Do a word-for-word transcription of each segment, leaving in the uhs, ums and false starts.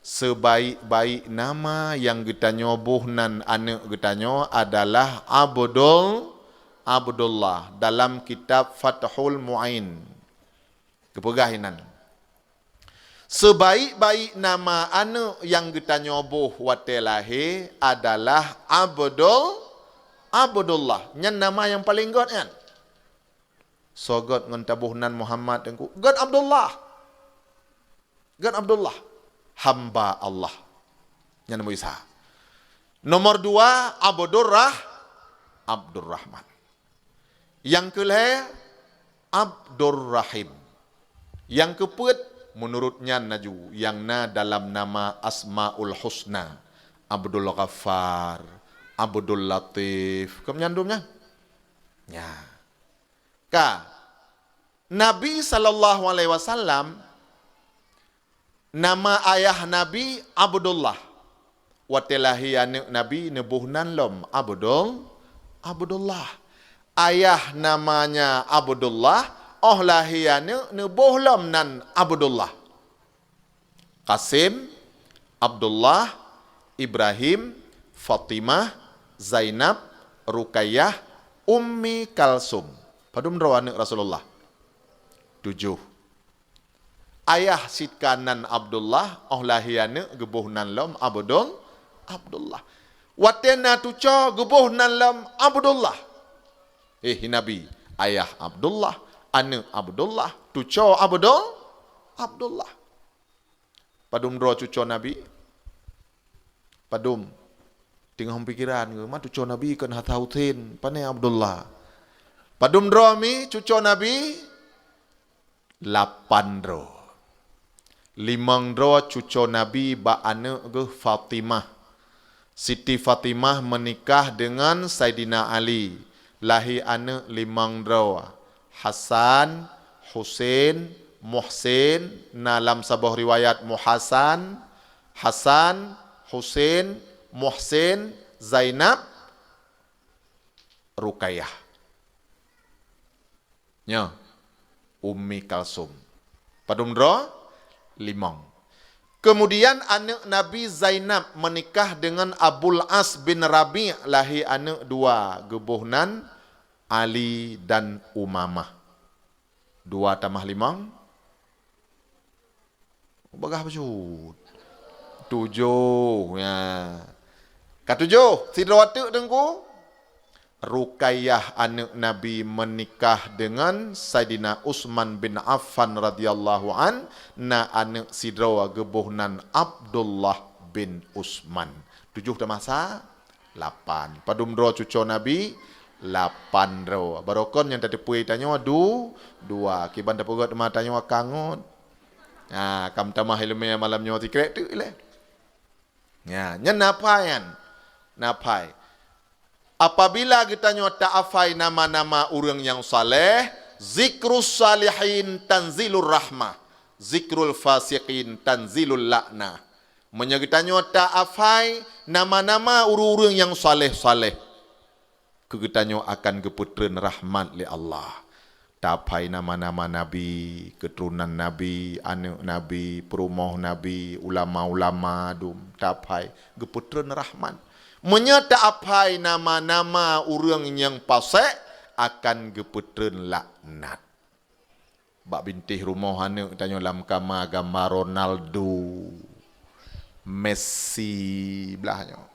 Sebaik-baik nama nyang geutanyoe boh nan aneuëk geutanyoe adalah Abdul, Abdullah, dalam kitab Fathul Muin. Geupeugah inan, sebaik-baik nama aneuëk nyang geutanyoe boh watée lahé adalah Abdul, Abdullah. Nyan nama nyang paleng gét nyan. Soe gét ngon taboh nan Muhammad, Teungku? Gét Abdullah. Gét Abdullah, hamba Allah. Nyan Nabi Isa. Nomor dua, Abdurrah-, Abdurrahman. Nyang keulhée, Abdurrahim. Nyang keupeuet, meunurot nyan laju, nyang na dalam nama Asmaul Husna, Abdul Ghaffar, Abdul Latif. Kon nyan dum nyan? Nya. Ka. Nabi sallallahu alaihi wasallam, nama ayah Nabi Abdullah. Watée lahé aneuëk Nabi neuboh nan lom Abdul, Abdullah. Ayah namanya Abdullah, óh lahé aneuëk neuboh lom nan Abdullah. Qasim, Abdullah, Ibrahim, Fatimah, Zainab, Ruqayyah, Ummi Kalsum. Padum droe aneuëk Rasulullah? Tujoh. Ayah cit ka nan Abdullah, óh lahé aneuëk geuboh nan lom Abdul, Abdullah. Watée na tucoe geuboh nan lom Abdullah. Eh, Nabi, ayah Abdullah, aneuëk Abdullah, tucoe Abdul, Abdullah. Padum droe cucoe Nabi? Padum? Teungoh pikiran, ma cucoe Nabi kon hata Husen, pane Abdullah. Padum droe mi cucoe Nabi? Lapan droe. Limong droe cucoe Nabi bak aneuëk geuh Fatimah. Siti Fatimah meunikah deungon Saidina Ali, lahé aneuëk limong droe, Hasan, Husen, Muhsin, na lam saboh riwayat Muhasan, Hasan, Husen, Muhsin, Zainab, Ruqayyah. Nyoe, Ummi Kalsum. Padum droe? Limong. Kemudian aneuëk Nabi Zainab meunikah deungon Abul As bin Rabi', lahé aneuëk dua, geuboh nan Ali dan Umamah. Dua tamah limong? Bagah bacut. Tujoh, ya. Ka tujoh, sidroe teuk Teungku. Ruqayyah aneuëk Nabi meunikah deungon Saidina Utsman bin Affan radhiyallahu an, na aneuëk sidroe geuboh nan Abdullah bin Utsman. Tujoh tamah sa? Lapan. Padum droe cucoe Nabi? Lapan droe. Barokon nyang tateupeue tanyoe du-, dua. Kiban tapeugét teuma tanyoe ka ngon. Ha, kam tamah ileumé malam nyoe sikrek teuk ilée. Ya, nyan na phai nyan. Na phai. Apabila geutanyoe ta-afai nama-nama ureuëng nyang saleh, zikrus salihin tanzilur rahmah, zikrul fasiqin tanzilul laknah. Meunyoe geutanyoe ta-afai nama-nama ureuëng-ureuëng nyang saleh-saleh, keu geutanyoe akan geupeutreun rahmat lé Allah. Ta-afai nama-nama nabi, keuturonan nabi, aneuëk nabi, peurumoh nabi, ulama-ulama dum, ta-afai geupeutreun rahmat. Meunyoe ta-afai nama-nama ureuëng nyang pasék, akan geupeutreun laknat. Bak bintéh rumoh aneuëk tanyoe lam kama gamba Ronaldo, Messi blah nyoe.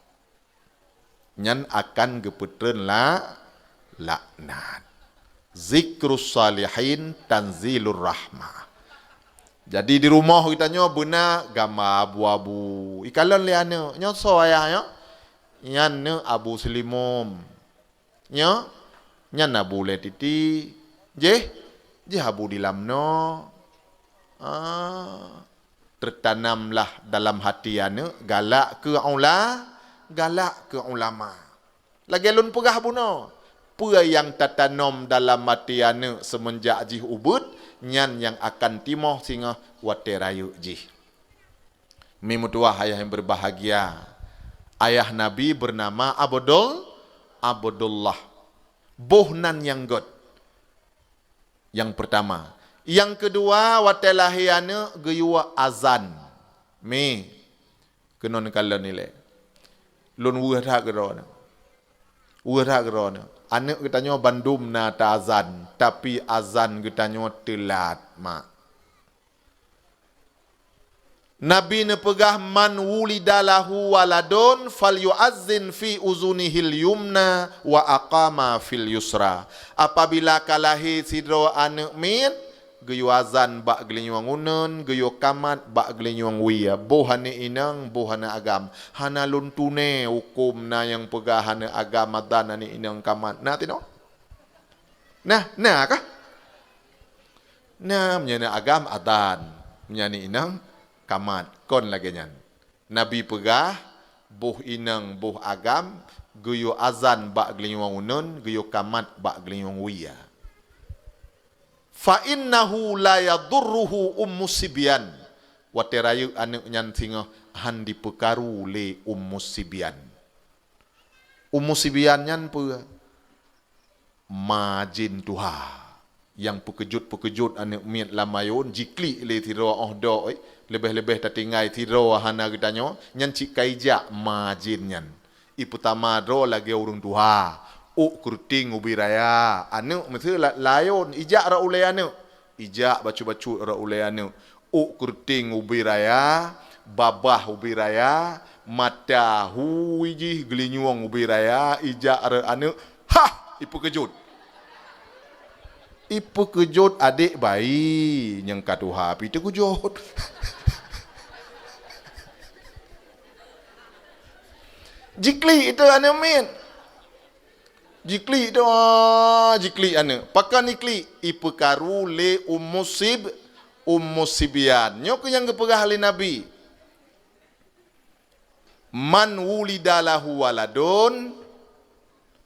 Nyan akan geupeutreun la-, laknat. Zikrus salihin tanzilur rahmah. Jadi di rumoh geutanyoe beuna gamba abu-abu. Ikalon lé aneuëk, nyoe soe ayah nyoe? Nyan neuëk Abu Seulimum. Nyoe, nyan Abu Lé Titi. Jéh, jéh Abu Dilamno. Ah, teutanamlah dalam hati aneuëk galak keu ula-, galak keu ulama. Lagée lôn peugah bunoe, peue nyang tatanom dalam até aneuëk seumeunjak jih ubeuet, nyan nyang akan timoh singoh watée rayeuk jih. Mi meutuwah ayah nyang berbahagia, ayah Nabi bernama Abdul-, Abdullah. Boh nan nyang gét. Nyang peurtama. Nyang keudua, watée lahé aneuëk geuyue azan. Mi, Keunoe kalon ilée. Lôn weueh that keudroe nyoe. Weueh that keudroe nyoe. Aneuëk geutanyoe bandum na ta azan, tapi azan geutanyoe teulat, mak. Nabi neupeugah, "Man wulida lahu waladun falyu'azzin fi uzunihil yumna wa aqama fil yusra." Apabila ka lahé sidroe aneuëk miet, geuyue azan bak geulinyueng uneun, geuyue kamat bak geulinyueng wie. Boh aneuëk inong, boh aneuëk agam. Hana lôn tuné huköm na nyang peugah aneuëk agam azan, aneuëk inong kamat. Na tinoe? Nah, na kah? Nah, meunyoe aneuëk agam azan, meunyoe aneuëk inong kamat. Kon lagée nyan. Nabi peugah, boh inong, boh agam, geuyue azan bak geulinyueng uneun, geuyue kamat bak geulinyueng wie. "Fa innahu la yadurruhu ummu sibyan." Watée rayeuk aneuëk nyan singoh, han dipeukaru lé ummu sibyan. Ummu sibyan nyan peue? Ma jén tuha. Nyang peukeujot-peukeujot aneuëk miet lam ayôn, jiklik lé sidroe óh dok, eh, leubeh-leubeh tatinggai sidroe hana geutanyoe, nyan cit ka ijak ma jén nyan. Ipeutama droe lagée ureuëng tuha, ôk keureutieng ubé raya, aneuëk miseue la-, layôn, ijak rot ulée aneuëk, ijak bacut-bacut rot ulée aneuëk, ôk keureutieng ubé raya, babah ubé raya, mata hui jih geulinyueng ubé raya, ijak rot aneuëk, hah! Ipeukeujot. Ipeukeujot adék bayi nyang ka tuha pih teukeujot. Jiklik itu aneuëk miet. Jiklik tu, ah, jiklik aneuëk. Pakon iklik? Ipeukaru lé Ummu Sib-, Ummu Sibyan. Nyoe keuh nyang geupeugah lé Nabi, "Man wulida lahu waladun,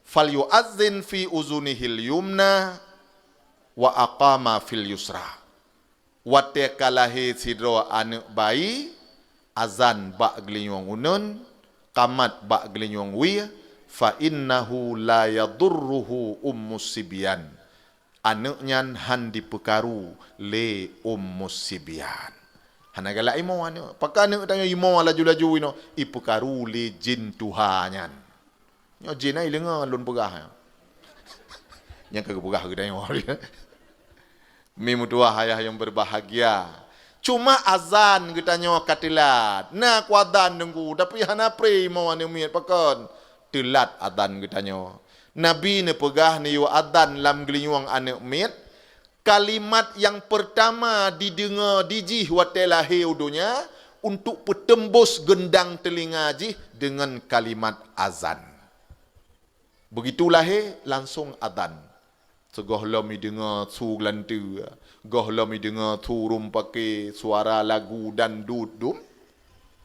falyu'azzin fi uzunihil yumna, wa aqama fil yusra." Watée ka lahé sidroe aneuëk bayi, azan bak geulinyueng uneun, kamat bak geulinyueng wie, "Fa innahu la yadurruhu ummu sibyan." Aneuëk nyan han dipeukaru lé ummu sibyan. Hana galak imoe aneuëk. Pakon aneuëk tanyoe imoe laju-laju inoe, ipeukaru lé jén tuha nyan. Nyoe jén ai leungoe lôn peugah nyoe. Nyang ka geupeugah geutanyoe. Mi meutuwah ayah nyang berbahagia. Cuma azan geutanyoe ka teulat. Na ku azan teungku, tapi hana pré imoe aneuëk miet pakon. Teulat azan geutanyoe. Nabi neupeugah neuyue azan lam geulinyueng aneuëk miet, kalimat nyang peurtama dideungoe dijih watée lahé u donya untuk peuteumbôs geundang teulinga jih deungon kalimat azan. Beugitu lahé, langsong azan. Sigohlom ideungoe su geulanteue, gohlom ideungoe su rumpake, suara lagu dandut dum,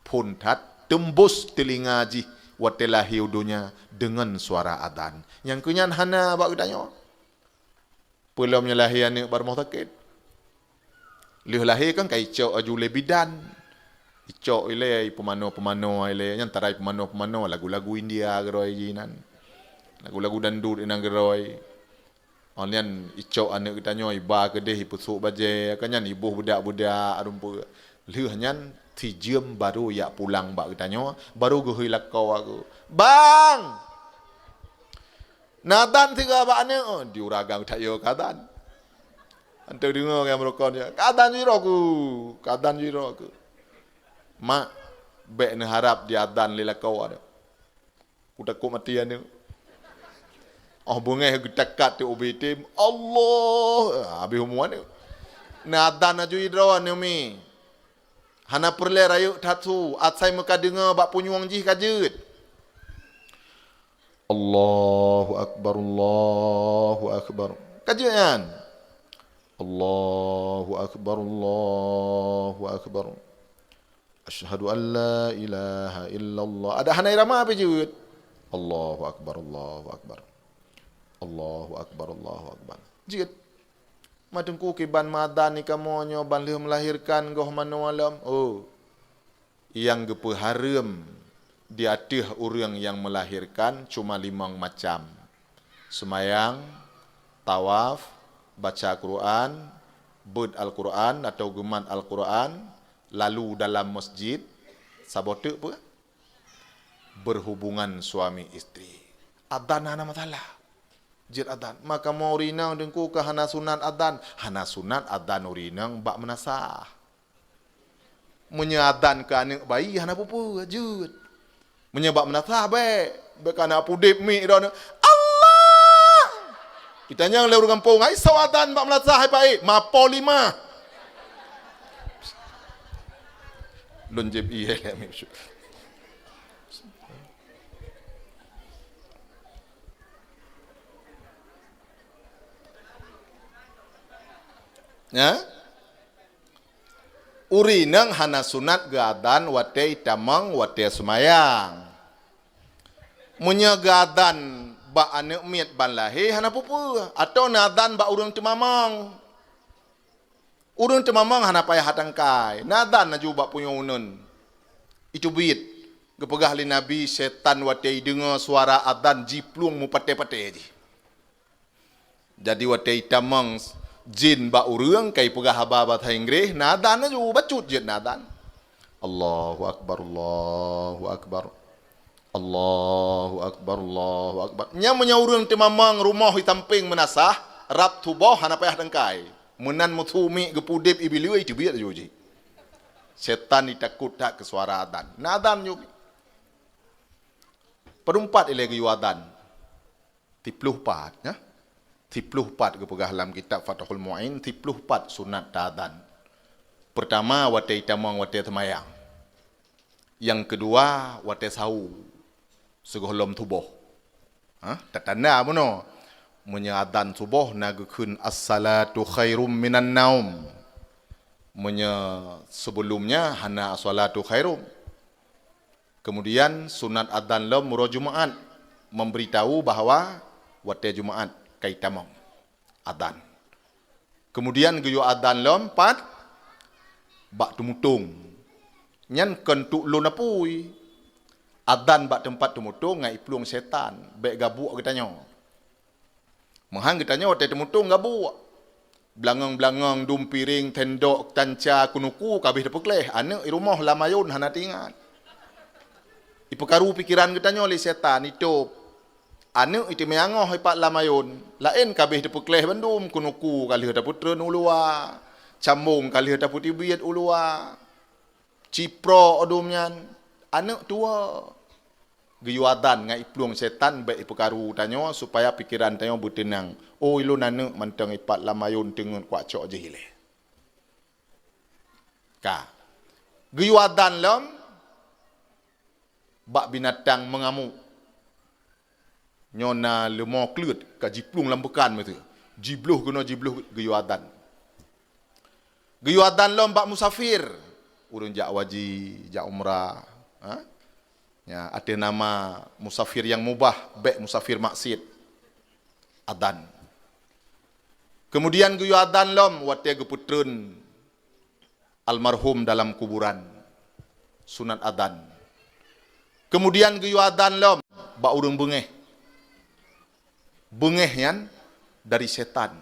phon that teumbôs teulinga jih watée lahé u donya deungon suara azan. Nyang keu nyan hana bak geutanyoe. Peulom nyoe lahé aneuëk bak rumoh sakét. Lheueh lahé kan ka icok laju lé bidan. Icok ilée ipeumanoe-peumanoe ilée, nyan tarai peumanoe-peumanoe lagu-lagu India keudroe jih nan. Lagu-lagu dandut inan keudroe. Oh nyan icok aneuëk geutanyoe iba keudeh ipeusok bajée, ka nyan iboh beudak-beudak rumpue. Lheueh nyan sijeuem barô jak pulang bak geutanyoe, barô geuhôi lakoe aku. "Bang! Na azan sigoe bak aneuëk." Oh, di ureuëng agam that yo ka azan. Anteuk deungoe ngon meurukon nyan, "Ka azan sidroe ku, ka azan sidroe ku." "Mak, bék neuharab di azan lé lakoe aneuëk. Ku takot maté aneuëk." Oh beungéh geutakat teuk ubé tem, Allah, habéh umu aneuëk. Na azan laju sidroe aneuëk mi. Hana peureulée rayeuk that su, asai meukadeungoe bak punyueng jih ka jeuet. Allahu akbar, Allahu akbar. Ka jeuet nyan. Allahu akbar, Allahu akbar. Asyhadu an la ilaha illallah. Adak hana irama pih jeuet. Allahu akbar, Allahu akbar. Allahu akbar, Allahu akbar. Jeuet. "Ma teungku kiban meuazan nikamoe nyoe ban lheueh meulahirkan goh manoe lom?" Oh. Nyang geupeuhareuem di ateueh ureuëng nyang meulahirkan cuma limong macam. Seumayang, tawaf, baca Quran, beuet Al-Quran atau geumat Al-Quran, lalu dalam masjid, Saboh teuk peue? Berhubungan suami istri. Adan hana masalah. Jeuet adan. Maka mo ureueng inong teungku ka hana sunat adan. Hana sunat adan ureueng inong bak meunasah. Meunyoe adan keu aneuk bayi hana peue-peue, jeuet. Meunyoe bak meunasah bèk, bèk ka na pudeb miek droeneuh. Allah! Itanyong lé ureueng gampông, "Ai soe adan bak meunasah hai Pak?" "Ma po lima." Lôn jép ié lé. Ya? Ureueng inong hana sunat geuadan watèe itamong watèe seumayang. Meunyoe geuadan bak aneuk miet ban lahé hana peue-peue, atawa neuadan bak ureueng teumamong. Ureueng teumamong hana payah tangkai, neuadan laju bak punyueng uneun. Iteubiet, geupeugah lé Nabi, setan watèe ideungoe suara adan jiplueng meupatéh-patéh jih. Jadi watèe itamong jén bak ureueng ka ipeugah haba basa Inggréh, neuadan laju, bacut jeuet neuadan. Allahu akbar, Allahu akbar. Allahu akbar, Allahu akbar. Nyan meunyoe ureueng teumamong rumoh isampéng meunasah, rab suboh hana payah tangkai. Meunan meusu miek geupudeb ié bileu iteubiet laju jih. Setan itakot that keu suara adan. Neuadan jih. Padum pat ilèe geuyue adan? Siploh pat, ya. Siploh pat geupeugah lam kitab Fathul Mu'in, siploh pat sunat taadan. Peurtama, watèe itamong watèe seumayang. Nyang keudua, watèe sahu, sigohlom suboh. Ha, tatanda bunoe. Meunyoe adan suboh na geukheun, "As-salatu khairum minan naum." Meunyoe sibeulom nyan hana, "As-salatu khairum." Keumudian sunat adan lom uroe Jumaat, memberitahu bahwa watèe Jumaat ka itamong adan. Keumudian geuyue adan lom pat bak teumutong. Nyan kon teuk lôn apui. Adan bak teumpat teumutong ngon iplueng setan, bèk gabuek geutanyoe. Meuhan geutanyoe watèe teumutong gabuek. Beulangong-beulangong, dum piréng, sendok, tanca, keunuku ka abéh teupeukleh, aneuk i rumoh lam ayôn hana teuingat. Ipeukaru pikeran geutanyoe lé setan, itôb. Aneuk iteumé angoh ipat lam ayôn, laén ka abéh teupeukleh bandum, keunuku ka lheueh tapeutreun u luwa, cambong ka lheueh tapeuteubiet u luwa. Ciproe dum nyan, aneuk tuwoe. Geuyue adan ngon iplueng setan bèk ipeukaru tanyoe supaya pikeran tanyoe beuteunang. Oh, ulôn aneuk mantong ipat lam ayôn teungeut kuak cok jih ilèe. Ka. Geuyue adan lom bak binatang meungamuk. Nyoe na leumo kleuet ka jiplueng lam peukan miseue. Jibloh keunoe jibloh geuyue adan. Geuyue adan lom bak musafir. Ureueng jak haji, jak umrah. Ha? Ya, ateueh nama musafir nyang mubah, bèk musafir maksiet. Adan. Keumudian geuyue adan lom watèe geupeutreun almarhum dalam kuburan, sunat adan. Keumudian geuyue adan lom bak ureueng beungèh. Beungèh nyan dari setan.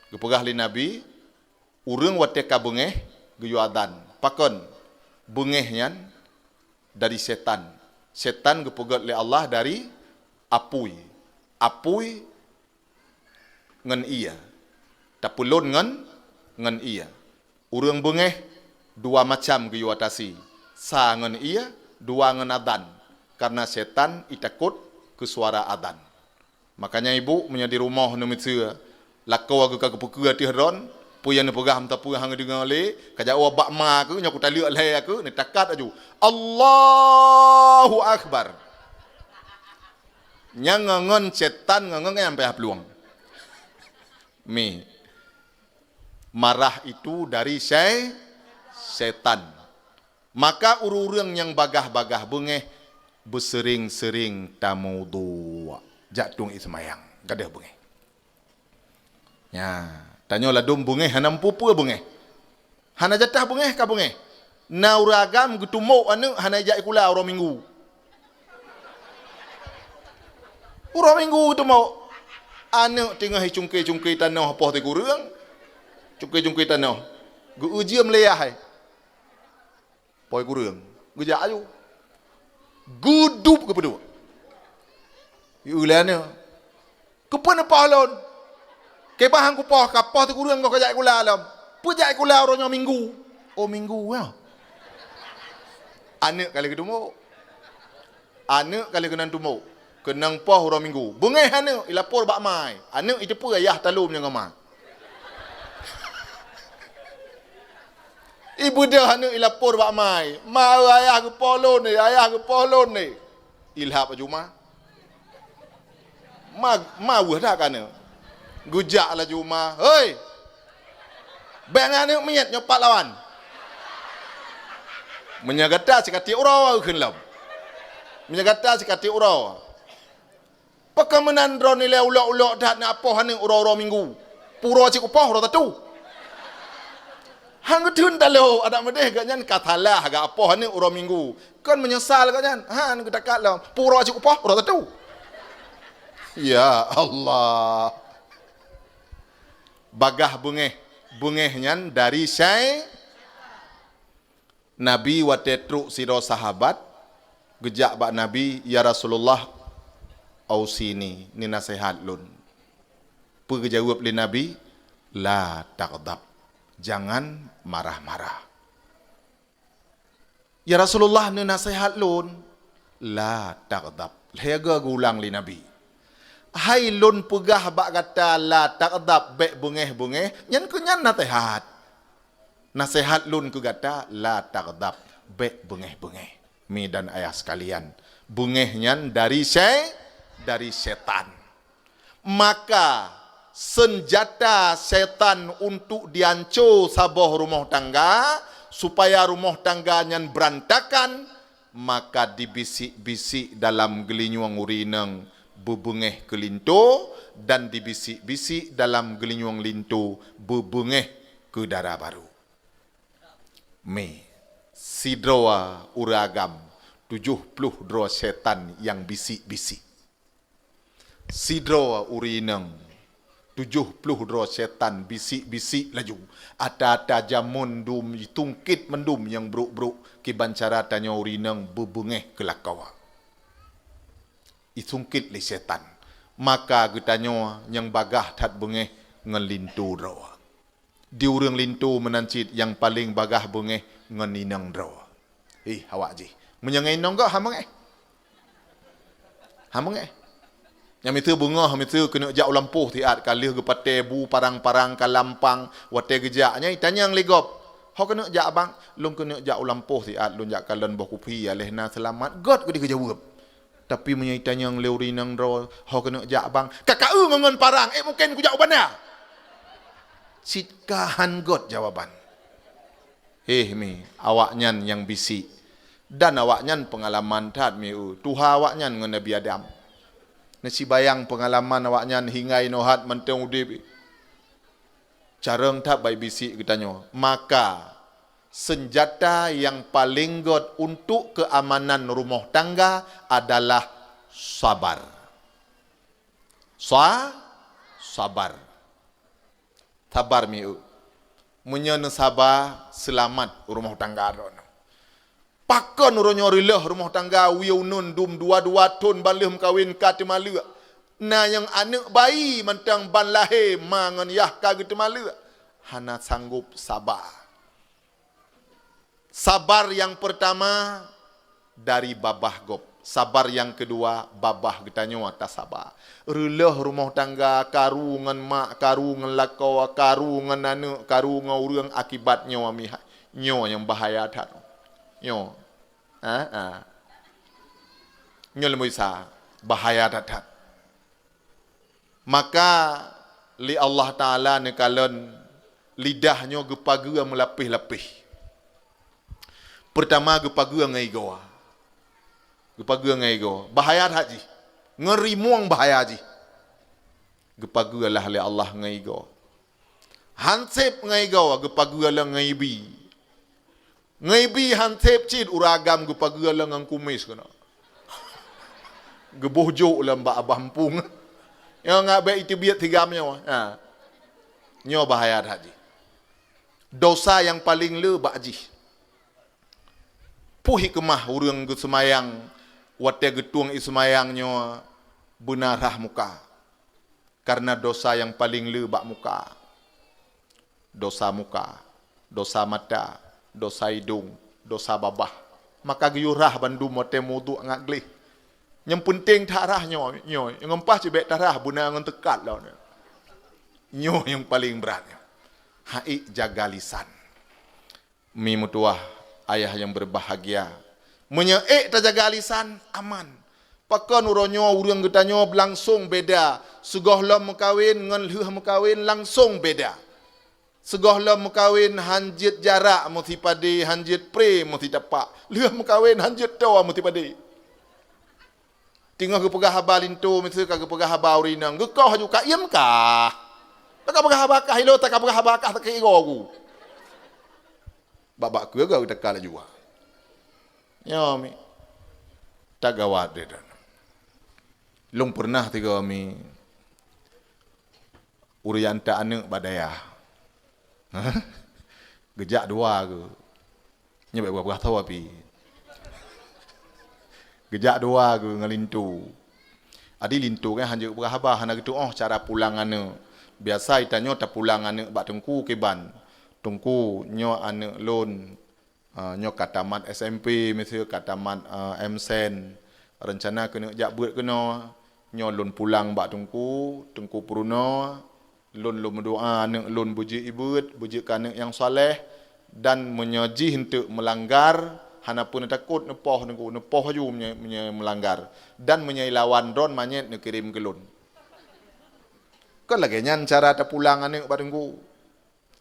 Geupeugah lé Nabi, ureueng watèe ka beungèh geuyue adan. Pakon? Beungèh nyan dari setan. Setan geupeugèt lé Allah dari apui. Apui ngon ié. Tapeulon ngon, ngon ié. Ureueng beungèh dua macam geuyue atasi. Sa ngon ié, dua ngon adan. Karena setan itakot keu suara adan. Makanya ibu, meunyoe di rumoh neumiseue, lakoe geuh ka geupeukeue ateueh droen, peue nyang neupeugah meusapeue hana geudeungoe lé, ka jaweueb bak ma keuh, nyoe kutaleuek lhèe keuh, neutakat laju. Allahu Akbar. Nyang ngon-ngon setan, ngon-ngon nyang payah plueng. Mi. Marah itu dari se-, setan. Maka ureueng-ureueng nyang bagaih-bagaih beungèh, beuseuring-seuring tameuwudhu. Jak tueng ié seumayang, gadôh beungèh. Nya, tanyoe ladôm beungèh hana meupeue-peue beungèh. Hana jatah beungèh ka beungèh. Na ureueng agam geutumbok aneuk hana ijak sikula uroe Minggu. Uroe Minggu geutumbok. Aneuk teungoh icungke-cungke tanoh poh sikureueng. Cungke-cungke tanoh. Geu-eu jeuem lé yah hai. Poh sikureueng. Geujak aju. Geudup geupeuduek. Ieu lé aneuk. "Keupeue neupoh lôn?" "Keu bah han kupoh, ka poh teukureueng goh kajak sikula lom." "Peue jak sikula uroe nyoe Minggu?" "Oh, Minggu, ya." Aneuk ka lheueh geutumbok. Aneuk ka lheueh keunan tumbok. Keunong poh uroe Minggu. Beungéh aneuk, ilapor bak ma. Aneuk iteupeue ayah talom nyang ngon ma. Ibeudôh aneuk ilapor bak ma. "Ma, ayah geupoh lôn ni, ayah geupoh lôn ni." Ilhab laju ma. Ma, ma weueh that ka aneuk. Geujak laju ma. "Hei! Bék ngon aneuk miet nyoe pat lawan. Meunyoe gata sikatik uroe kheun lom. Meunyoe gata sikatik uroe." Pakon meunan droeneuh lé ulok-ulok that neuapoh aneuk uroe-uroe Minggu. Pue uroe cit kupoh uroe tatu. Han geutheun talo, adak meudeh gobnyan ka salah geuapoh aneuk uroe Minggu. Kon meunyeusal gobnyan. Han geutakat lom. Pue uroe cit kupoh uroe tatu. Ya Allah. Bagaih beungéh. Beungéh nyan dari syai-, Nabi watée trok sidroe sahabat geujak bak Nabi, "Ya Rasulullah, ausini, neunaseuhat lôn." Peue geujaweueb lé Nabi? "La taghdab, jangan marah-marah." "Ya Rasulullah, neunaseuhat lôn." "La taghdab." Lhée goe geuulang lé Nabi. "Hai lôn peugah bak gata la taghdab, bék beungéh-beungéh, nyan keuh nyan naseuhat. Naseuhat lôn keu gata, la taghdab, bék beungéh-beungéh." Mi dan ayah sekalian, beungéh nyan dari sy-, dari syaitan. Maka, seunjata syaitan untuk dianco saboh rumoh tangga, supaya rumoh tangga nyan beurantakan, maka dibisik-bisik dalam geulinyueng ureueng inong beubeungéh keu linto, dan dibisik-bisik dalam geulinyueng linto beubeungéh keu dara barô. Mi, sidroe ureueng agam, tujoh ploh droe syaitan nyang bisik-bisik. Sidroe ureueng inong, tujoh ploh droe syaitan bisik-bisik laju. Ata-ata jameun dum itungkét mandum nyang brok-brok, kiban cara tanyoe ureueng inong beubeungéh keu lakoe. Itungkét lé syaitan. Maka geutanyoe nyang bagaih that beungéh ngon linto droe. Di ureueng linto meunan cit nyang paleng bagaih beungéh ngon inong droe. Ih, awak jih. Meunyoe ngon inong gob, hana beungéh. Hana beungéh. Nyang miseue beungoh, miseue keuneuk jak u lampôh siat, ka lheueh geupatéh bu parang-parang ka lampang, watée geujak, nyan itanyong lé gob, "Ho keuneuk jak, Bang?" "Lôn keuneuk jak u lampôh siat, lôn jak kalon boh kupi, aléh na seulamat." Göt geuh geujaweueb. Tapi meunyoe itanyong lé ureueng inong droe, "Ho keuneuk jak, Bang?" "Ka kaeu ngon, ngon parang, ék mungken kujak u banda." Cit ka han göt jawaban. Héh mi, awaknyan nyang bisik. Dan awaknyan peungalaman that mi, eu, tuha awaknyan ngon Nabi Adam. Neusibayang peungalaman awaknyan hingga inoe hat mantong udeb. Carông that bak bisik geutanyoe. Maka, seunjata nyang paleng göt untuk keuamanan rumoh tangga adalah sabar. Sa-, sabar. Sabar mi, eu. Meunyoe neusaba, seulamat rumoh tangga droeneuh. Pakon uroe nyoe reuloh rumoh tangga, wie uneun dum dua-dua thon ban lheueh meukawen ka teuma leuek. Na nyang aneuk bayi mantong ban lahé ma ngon yah ka geuteuma leuek. Hana sanggop saba. Sabar nyang peurtama dari babah gob. Sabar nyang keudua babah geutanyoe tasaba. Reuloh rumoh tangga, karu ngon mak, karu ngon lakoe, karu ngon aneuk, karu ngon ureueng akibat nyoe mihai. Nyoe nyang bahaya that. Nyoe. Ha, ha. Nyoe leumui sa, bahaya that-that. Maka lé Allah Taala neukalon lidah nyoe geupageue meulapéh-lapéh. Peurtama geupageue ngon igoe. Geupageue ngon igoe. Bahaya that jih. Ngon rimueng bahaya jih. Geupageue lah lé Allah ngon igoe. Han sép ngon igoe, geupageue lom ngon ibi. Ngon ibi han sép cit, ureueng agam geupageue lom ngon kumis keunoe. Geuboh jok lom bak abah empung. Nyoe ngat bék iteubiet sigam nyoe. Ha. Nyoe bahaya that jih. Dosa nyang paleng le bak jih. Peue hikmah ureuëng geuseumayang watée geutueng ie seumayang nyoe beuna rhah muka? Kareuna dosa nyang paleng le bak muka. Dosa muka, dosa mata, dosa idong, dosa babah. Maka geuyue rhah bandum watée meuwudhu ngat gleh. Nyang peunteng that rhah nyoe, nyoe. Nyang paih cit bék tarhah beuna ngon teukat lom. Nyoe nyang paleng brat nyoe. Hai jaga lisan. Mi meutuwah, ayah nyang beubahgia. Meunyoe ék tajaga lisan, aman. Pakon uroe nyoe ureuëng geutanyoe langsong beda, sigohlom meukawen ngon lheueh meukawen langsong beda. Sigohlom meukawen han jeuet jarak meusipadé, han jeuet pré meusitapak. Lheueh meukawen han jeuet toe meusipadé. Teungoh geupeugah haba linto, miseue ka geupeugah haba ureuëng inong, geukoh aju ka iem kah. Takapeugah haba kah ilô, takapeugah haba kah sakét igoe ku. Bak-bak keue geu teuka laju. Nyoe mi. Tagawat deh dan. Lôn peureunah tiga mi. Ureuëng antak aneuëk bak dayah. Geujak dua geu. Nyoe bék peugah-peugah tho api. Geujak dua geu ngon linto. Adi linto kan han jeuet peugah haba, hana geutuoh cara pulang aneuëk. Biasa itanyoe tapulang aneuëk bak teungku kiban. Teungku, nyoe aneuëk lôn, ah, nyoe ka tamat S M P miseue, ka tamat, ah, M Sen. Reuncana keuneuk jak beuet keunoe. Nyoe lôn pulang bak teungku, teungku peurunoe. Lôn, lôn meudoa aneuëk lôn beujeuet ié beuet, beujeuet keu aneuëk nyang saleh, dan meunyoe jih eunteuk meulanggar, hana peue neutakot neupoh teungku, neupoh aju meunyoe, meunyoe meulanggar. Dan meunyoe ilawan droen manyét neukirém keu lôn. Kon lagée nyan cara tapulang aneuëk bak teungku.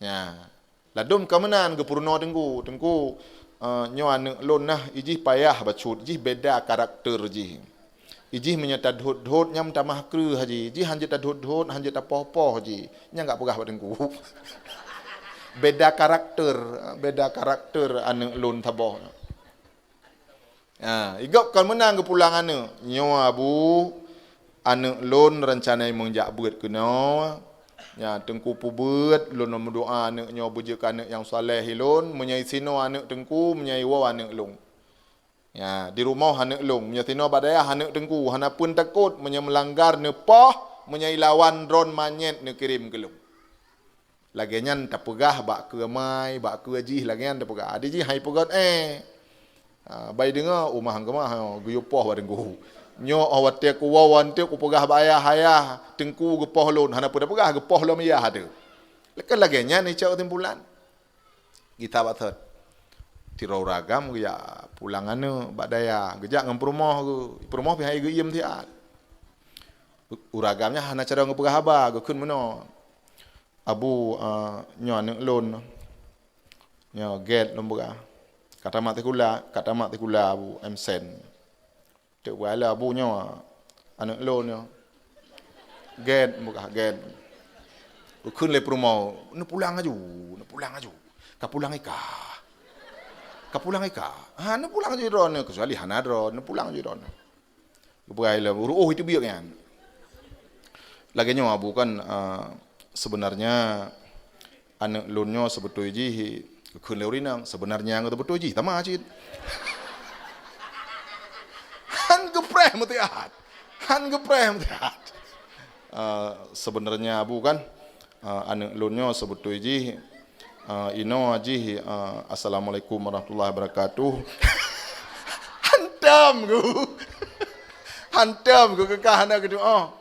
Nya. Ladôm ka meunan geupeurunoe teungku. Teungku, eh, nyoe aneuëk lôn nah, ijih payah bacut, jih beda karakter jih. Ijih meunyoe tadhot-dhot nyang tamah kreueh jih. Jih han jeuet tadhot-dhot, han jeuet tapoh-poh jih. Nyang ka peugah bak teungku. Beda karakter, beda karakter aneuëk lôn saboh. Ha, igop kon meunan geupulang aneuëk. Nyoe abu, aneuëk lôn reuncana meung jak beuet keunoe. Nya, teungku peubeuet, lôn meudoa aneuëk nyoe beujeuet keu aneuëk nyang saleh ilôn. Meunyoe isinoe aneuëk teungku, meunyoe iwoe aneuëk lôn. Ya, di rumoh aneuëk lôn, meunyoe sinoe bak dayah aneuëk teungku, hana peue neutakot, meunyoe meulanggar neupoh, meunyoe ilawan droen manyét neukirém keu lôn. Lagée nyan tapeugah bak keue mai, bak keue jih lagée nyan tapeugah. Adi jih hai peugét, eh. Ha, bai deungoe, umah keumah, oh, geuyue poh bak teungku. Nyoe, oh, watée kuwoe anteuk kupeugah bak ayah, "Ayah, teungku geupoh lôn." Hana peue tapeugah, geupoh lom ayah teuh. Lagée, lagée nyan icok kesimpulan. Gita bak thot. Tiroe uragam geujak pulang aneuëk bak dayah. Geujak ngon peurumoh geu-, peurumoh pih hai geuiem siat. Uragam nyan hana carông geupeugah haba, geukheun meunoe. Abu, eh, nyoe aneuëk lôn. Nyoe gét lôn peugah. Ka tamat sikula, ka tamat sikula Abu, M Sen. Teuk beuala Abu nyoe, aneuëk lôn nyoe. Gét, peugah gét. Geukheun lé peurumoh, "Neupulang aju, neupulang aju. Ka pulang ikah. Ka pulang ikah. Ha, neupulang aju droeneuh, keucuali hana droe, neupulang aju droeneuh." Geupeugah lom, "Ruoh itu biek nyan." Lagée nyoe Abu kan, eh, sebenarnya aneuëk lôn nyoe seubeutôi jih, geukheun lé ureuëng inong, sebenarnya ngon seubeutôi jih sama cit. Han geupreh meutiat. Han geupreh meutiat. Eh, sebenarnya Abu kan, eh, aneuëk lôn nyoe seubeutôi jih, eh, inoe jih, eh, "Assalamualaikum warahmatullahi wabarakatuh." Hantom geuh. Hantom geuh keu kah hana geudoe.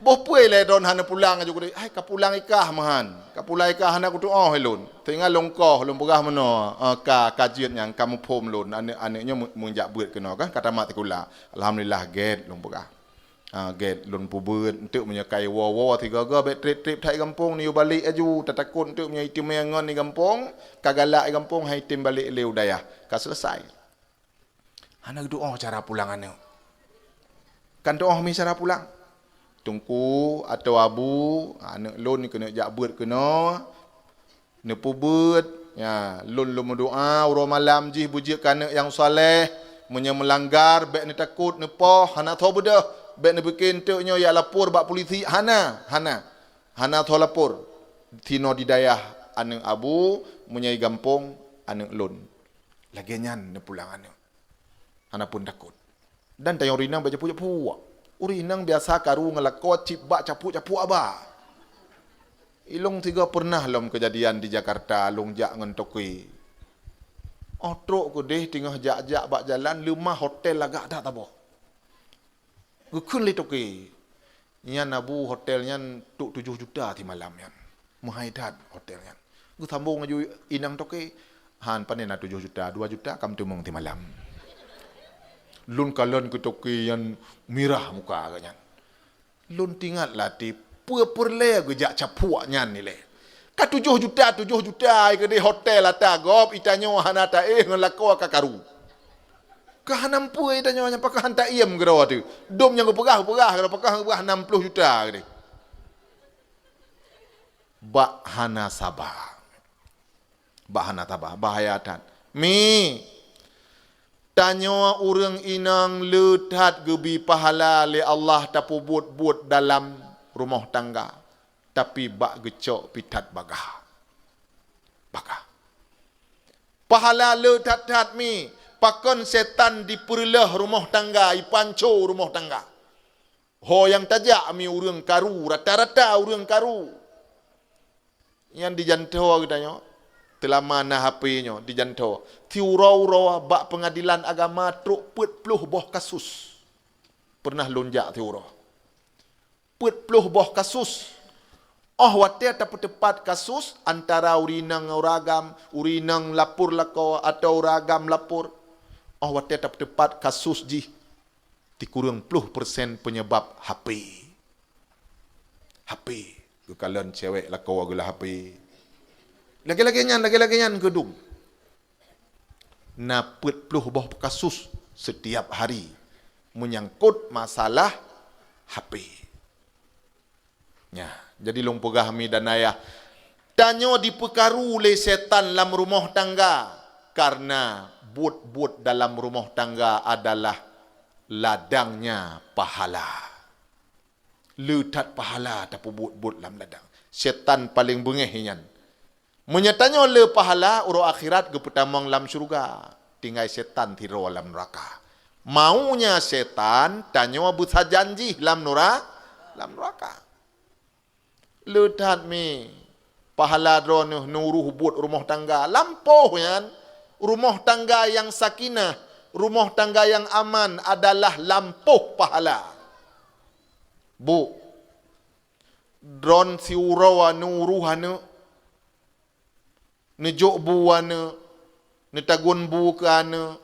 Boh peue lé droen hana pulang aju kudeh. Hai ka pulang ikah meuhan. Ka pulang ikah hana kutuoh lôn. Teuingat lôn koh lôn peugah meunoe, eh, ka, ka jeuet nyang ka muphom lôn. Aneuëk, aneuëk nyoe meu-, meung jak beuet keunoe kan ka tamat sikula. Alhamdulillah gét lôn peugah. Ah, gét lôn peubeuet enteuk meunyoe ka iwoe-woe sigoe-goe bék trép-trép that i gampông neuyue balek aju. Tatakot enteuk meunyoe iteumé ngon i gampông, ka galak i gampông hai tem balek lé u dayah. Ka seuleusai. Hana geutuoh cara pulang aneuëk. Kan tuoh mi cara pulang. Teungku atau abu, aneuëk lôn keuneuk jak beuet keunoe, neupeubeuet, ya, lôn lôn meudoa uroe malam jih beujeuet keu aneuëk nyang saleh, meunyoe meulanggar bék neutakot neupoh, hana tho beudôh, bék neupike enteuk nyoe jak lapor bak pulisi, hana, hana. Hana tho lapor. Sinoe di dayah aneuëk abu, meunyoe i gampông aneuëk lôn. Lagée nyan neupulang aneuëk. Hana pun takot. Dan tanyoe ureuëng inong bak japôk-japôk. Ureuëng inong biasa karu ngon lakoe cit bak capôk-capôk haba. Ilong tiga pernah lom keujadian di Jakarta, lôn jak ngon toke. Óh trok keudeh teungoh jak-jak bak jalan, leumah hotel lagak that saboh. Geukheun lé toke, "Nyan Abu, hotel nyan trok tujoh juta simalam nyan. Meuhai that hotel nyan." Geusambông laju inong toke, "Han, pane na tujoh juta, dua juta ka meuteumong simalam." Lôn kalon keu toke nyan mirah muka geuh nyan. Lôn teuingat lam até, peue peureulée geujak capôk nyan ilée. Ka tujoh juta, tujoh juta, ai keudeh hotel ata gob, itanyoe hana taéh ngon lakoe ka karu. Ka hana meupeue itanyoe nyan, pakon han taiem keudroe teuh. Dum nyang geupeugah, geupeugah keudroe, pakon geupeugah nam ploh juta keudeh. Bak hana saba. Bak hana saba, bahaya that. Mi, tanyoe ureuëng inong le that geubi pahala lé Allah tapeubuet buet dalam rumoh tangga, tapi bak geucok pih that bagah. Bagah. Pahala le that-that mi, pakon setan dipeureuloh rumoh tangga, ipanco rumoh tangga. Ho nyang tajak mi ureuëng karu, rata-rata ureuëng karu. Nyan di jantoe geutanyoe, teulama na H P nyoe di jantoe. Siuroe-uroe bak peungadilan agama trok peuet ploh boh kasus. Pernah lôn jak siuroe. Peuet ploh boh kasus. Óh watée tapeuteupat kasus antara ureuëng inong ngon ureuëng agam, ureuëng inong lapor lakoe atawa ureuëng agam lapor. Óh watée tapeuteupat kasus jih, sikureueng ploh persen penyebab H P. H P. Geukalon cewek lakoe geulah H P. Lagée-lagée nyan, lagée-lagée nyan keudum. Na peuet ploh boh kasus setiap hari menyangkut masalah H P. Nya, jadi lôn peugah mi dan ayah, tanyoe dipeukaru lé setan lam rumoh tangga, karena buet-buet dalam rumoh tangga adalah ladangnya pahala. Le that pahala tapeubuet-buet lam ladang. Setan paleng beungéh nyan. Meunyoe tanyoe le pahala, uroe akhirat geupeutamong lam syeuruga, tinggai setan sidroe lam neuraka. Maunya setan, tanyoe beusajan jih lam nura-, lam neuraka. Le that mi, pahala droeneuh neuruh buet rumoh tangga. Lampôh nyan, rumoh tangga nyang sakinah, rumoh tangga nyang aman adalah lampôh pahala. Bu, droen siuroe neuruh aneuëk, neujok bu aneuëk, neutagun bu keu aneuëk,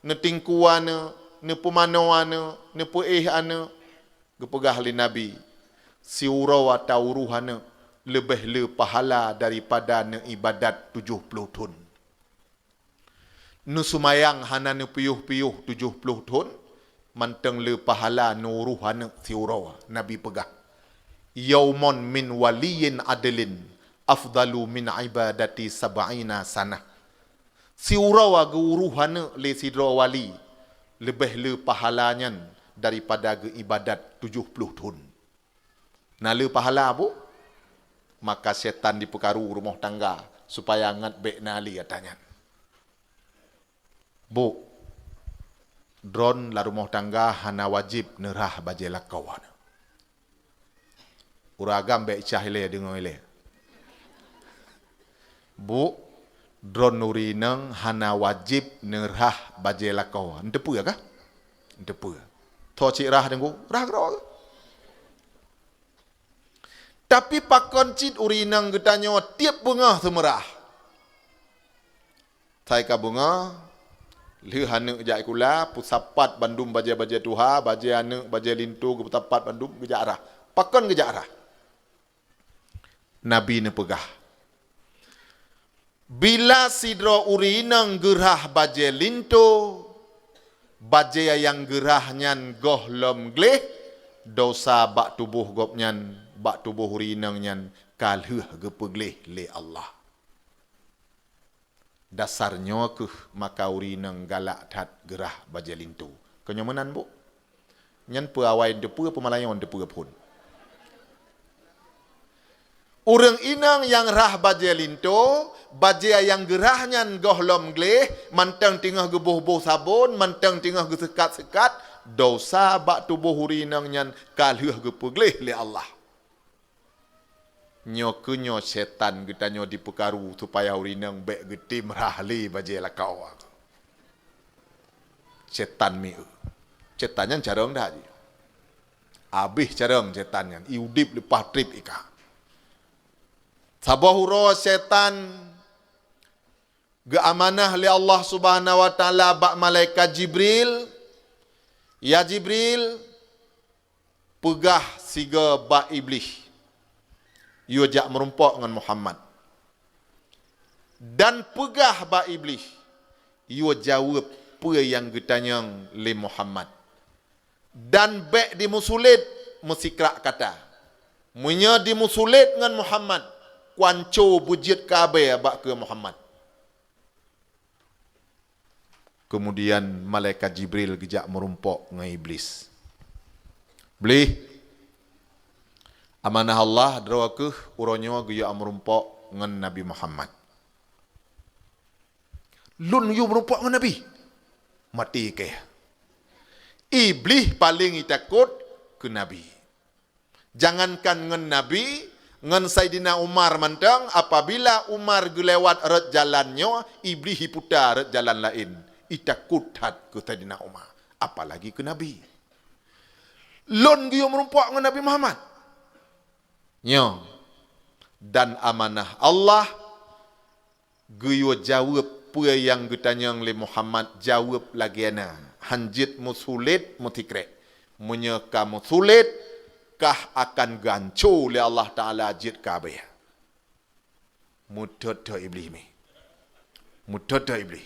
neutingku aneuëk, neupeumanoe aneuëk, neupeuéh aneuëk. Geupeugah lé Nabi, siuroe tauruh aneuëk leubeh le pahala daripada neuibadat tujoh ploh thon. Neuseumayang hana neupiôh-piôh tujoh ploh thon, mantong le pahala neuruh aneuëk siuroe. Nabi peugah, "Yaumun min waliyyin adlin afdalu min ibadati sab'ina sanah." Siuroe geuuruh aneuëk lé sidroe wali, leubeh le pahala nyan daripada geuibadat tujoh ploh thon. Na le pahala, Bu? Maka setan dipeukaru rumoh tangga supaya ngat bék na le ata nyan. Bu, droen lam rumoh tangga hana wajéb neurhah bajée lakoe. Ureuëng agam bék cah ilée deungoe ilée. Bu, droen ureuëng inong hana wajéb neurhah bajée lakoe. Neuteupeue kah? Neuteupeue. Tho cit rhah deungoe, rhah keudroe. Tapi pakon cit ureuëng inong geutanyoe tieb beungoh seumeurah. Sai ka beungoh, lheueh aneuëk jak sikula, peusapat bandum bajée-bajée tuha, bajée aneuëk, bajée linto, geupeusapat bandum geujak rhah. Pakon geujak rhah? Nabi neupeugah, bila sidroe ureuëng inong geurhah bajée linto, bajée nyang geurhah nyan gohlom gleh, dosa bak tuboh gobnyan, bak tuboh ureuëng inong nyan ka lheueh geupeugleh lé Allah. Dasar nyoe kheueh maka ureuëng inong galak that geurhah bajée linto. Keu nyoe meunan, Bu. Nyan peue awai neuteupeue, peue malam nyoe neuteupeue phon. Ureuëng inong nyang rhah bajée linto, bajée nyang geurhah nyan gohlom gleh, mantong teungoh geuboh-boh sabon, mantong teungoh geuseukat-seukat, desya bak tuboh ureuëng inong nyan ka lheueh geupeugleh lé Allah. Nyoe keuh nyoe syaitan geutanyoe jipeukaru supaya ureuëng inong bék geutem rhah lé bajée lakoe. Syaitan mieu. Syaitan nyan carông that jih. Abéh carông syaitan nyan, i udeb leupah treb i ka. Saboh uroe syaitan geuamanah lé Allah Subhanahu wa Taala bak malaikat Jibril, "Ya Jibril, peugah sigoe bak Iblih, yue jak meurumpok ngon Muhammad. Dan peugah bak Iblih, yue jaweueb peue nyang geutanyong lé Muhammad. Dan bék dimeusulet meusikrak kata. Meunyoe dimeusulet ngon Muhammad, kuanco beujeuet kabée bak keu Muhammad." Keumudian malaikat Jibril geujak meurumpok ngon Iblih. "Blih, amanah Allah, droe keuh uroe nyoe geuyue meurumpok ngon Nabi Muhammad." "Lôn yue meurumpok ngon Nabi?" Maté keh. Iblih paleng itakot keu Nabi. Jangankan ngon Nabi, ngon Saidina Umar mantong, apabila Umar geulewat rot jalan nyoe, Iblih iputa rot jalan laén. Itakot that keu Saidina Umar, apalagi keu Nabi. "Lôn geuyue meurumpok ngon Nabi Muhammad?" Nyoe, dan amanah Allah, geuyue jaweueb peue nyang geutanyong lé Muhammad, jaweueb lagée na, hán jeuet meusulet meusikrek. Meunyoe ka meusulet, kah akan geuanco lé Allah Taala jeuet kabée. Meutot-tot Iblih mi. Meutot-tot Iblih.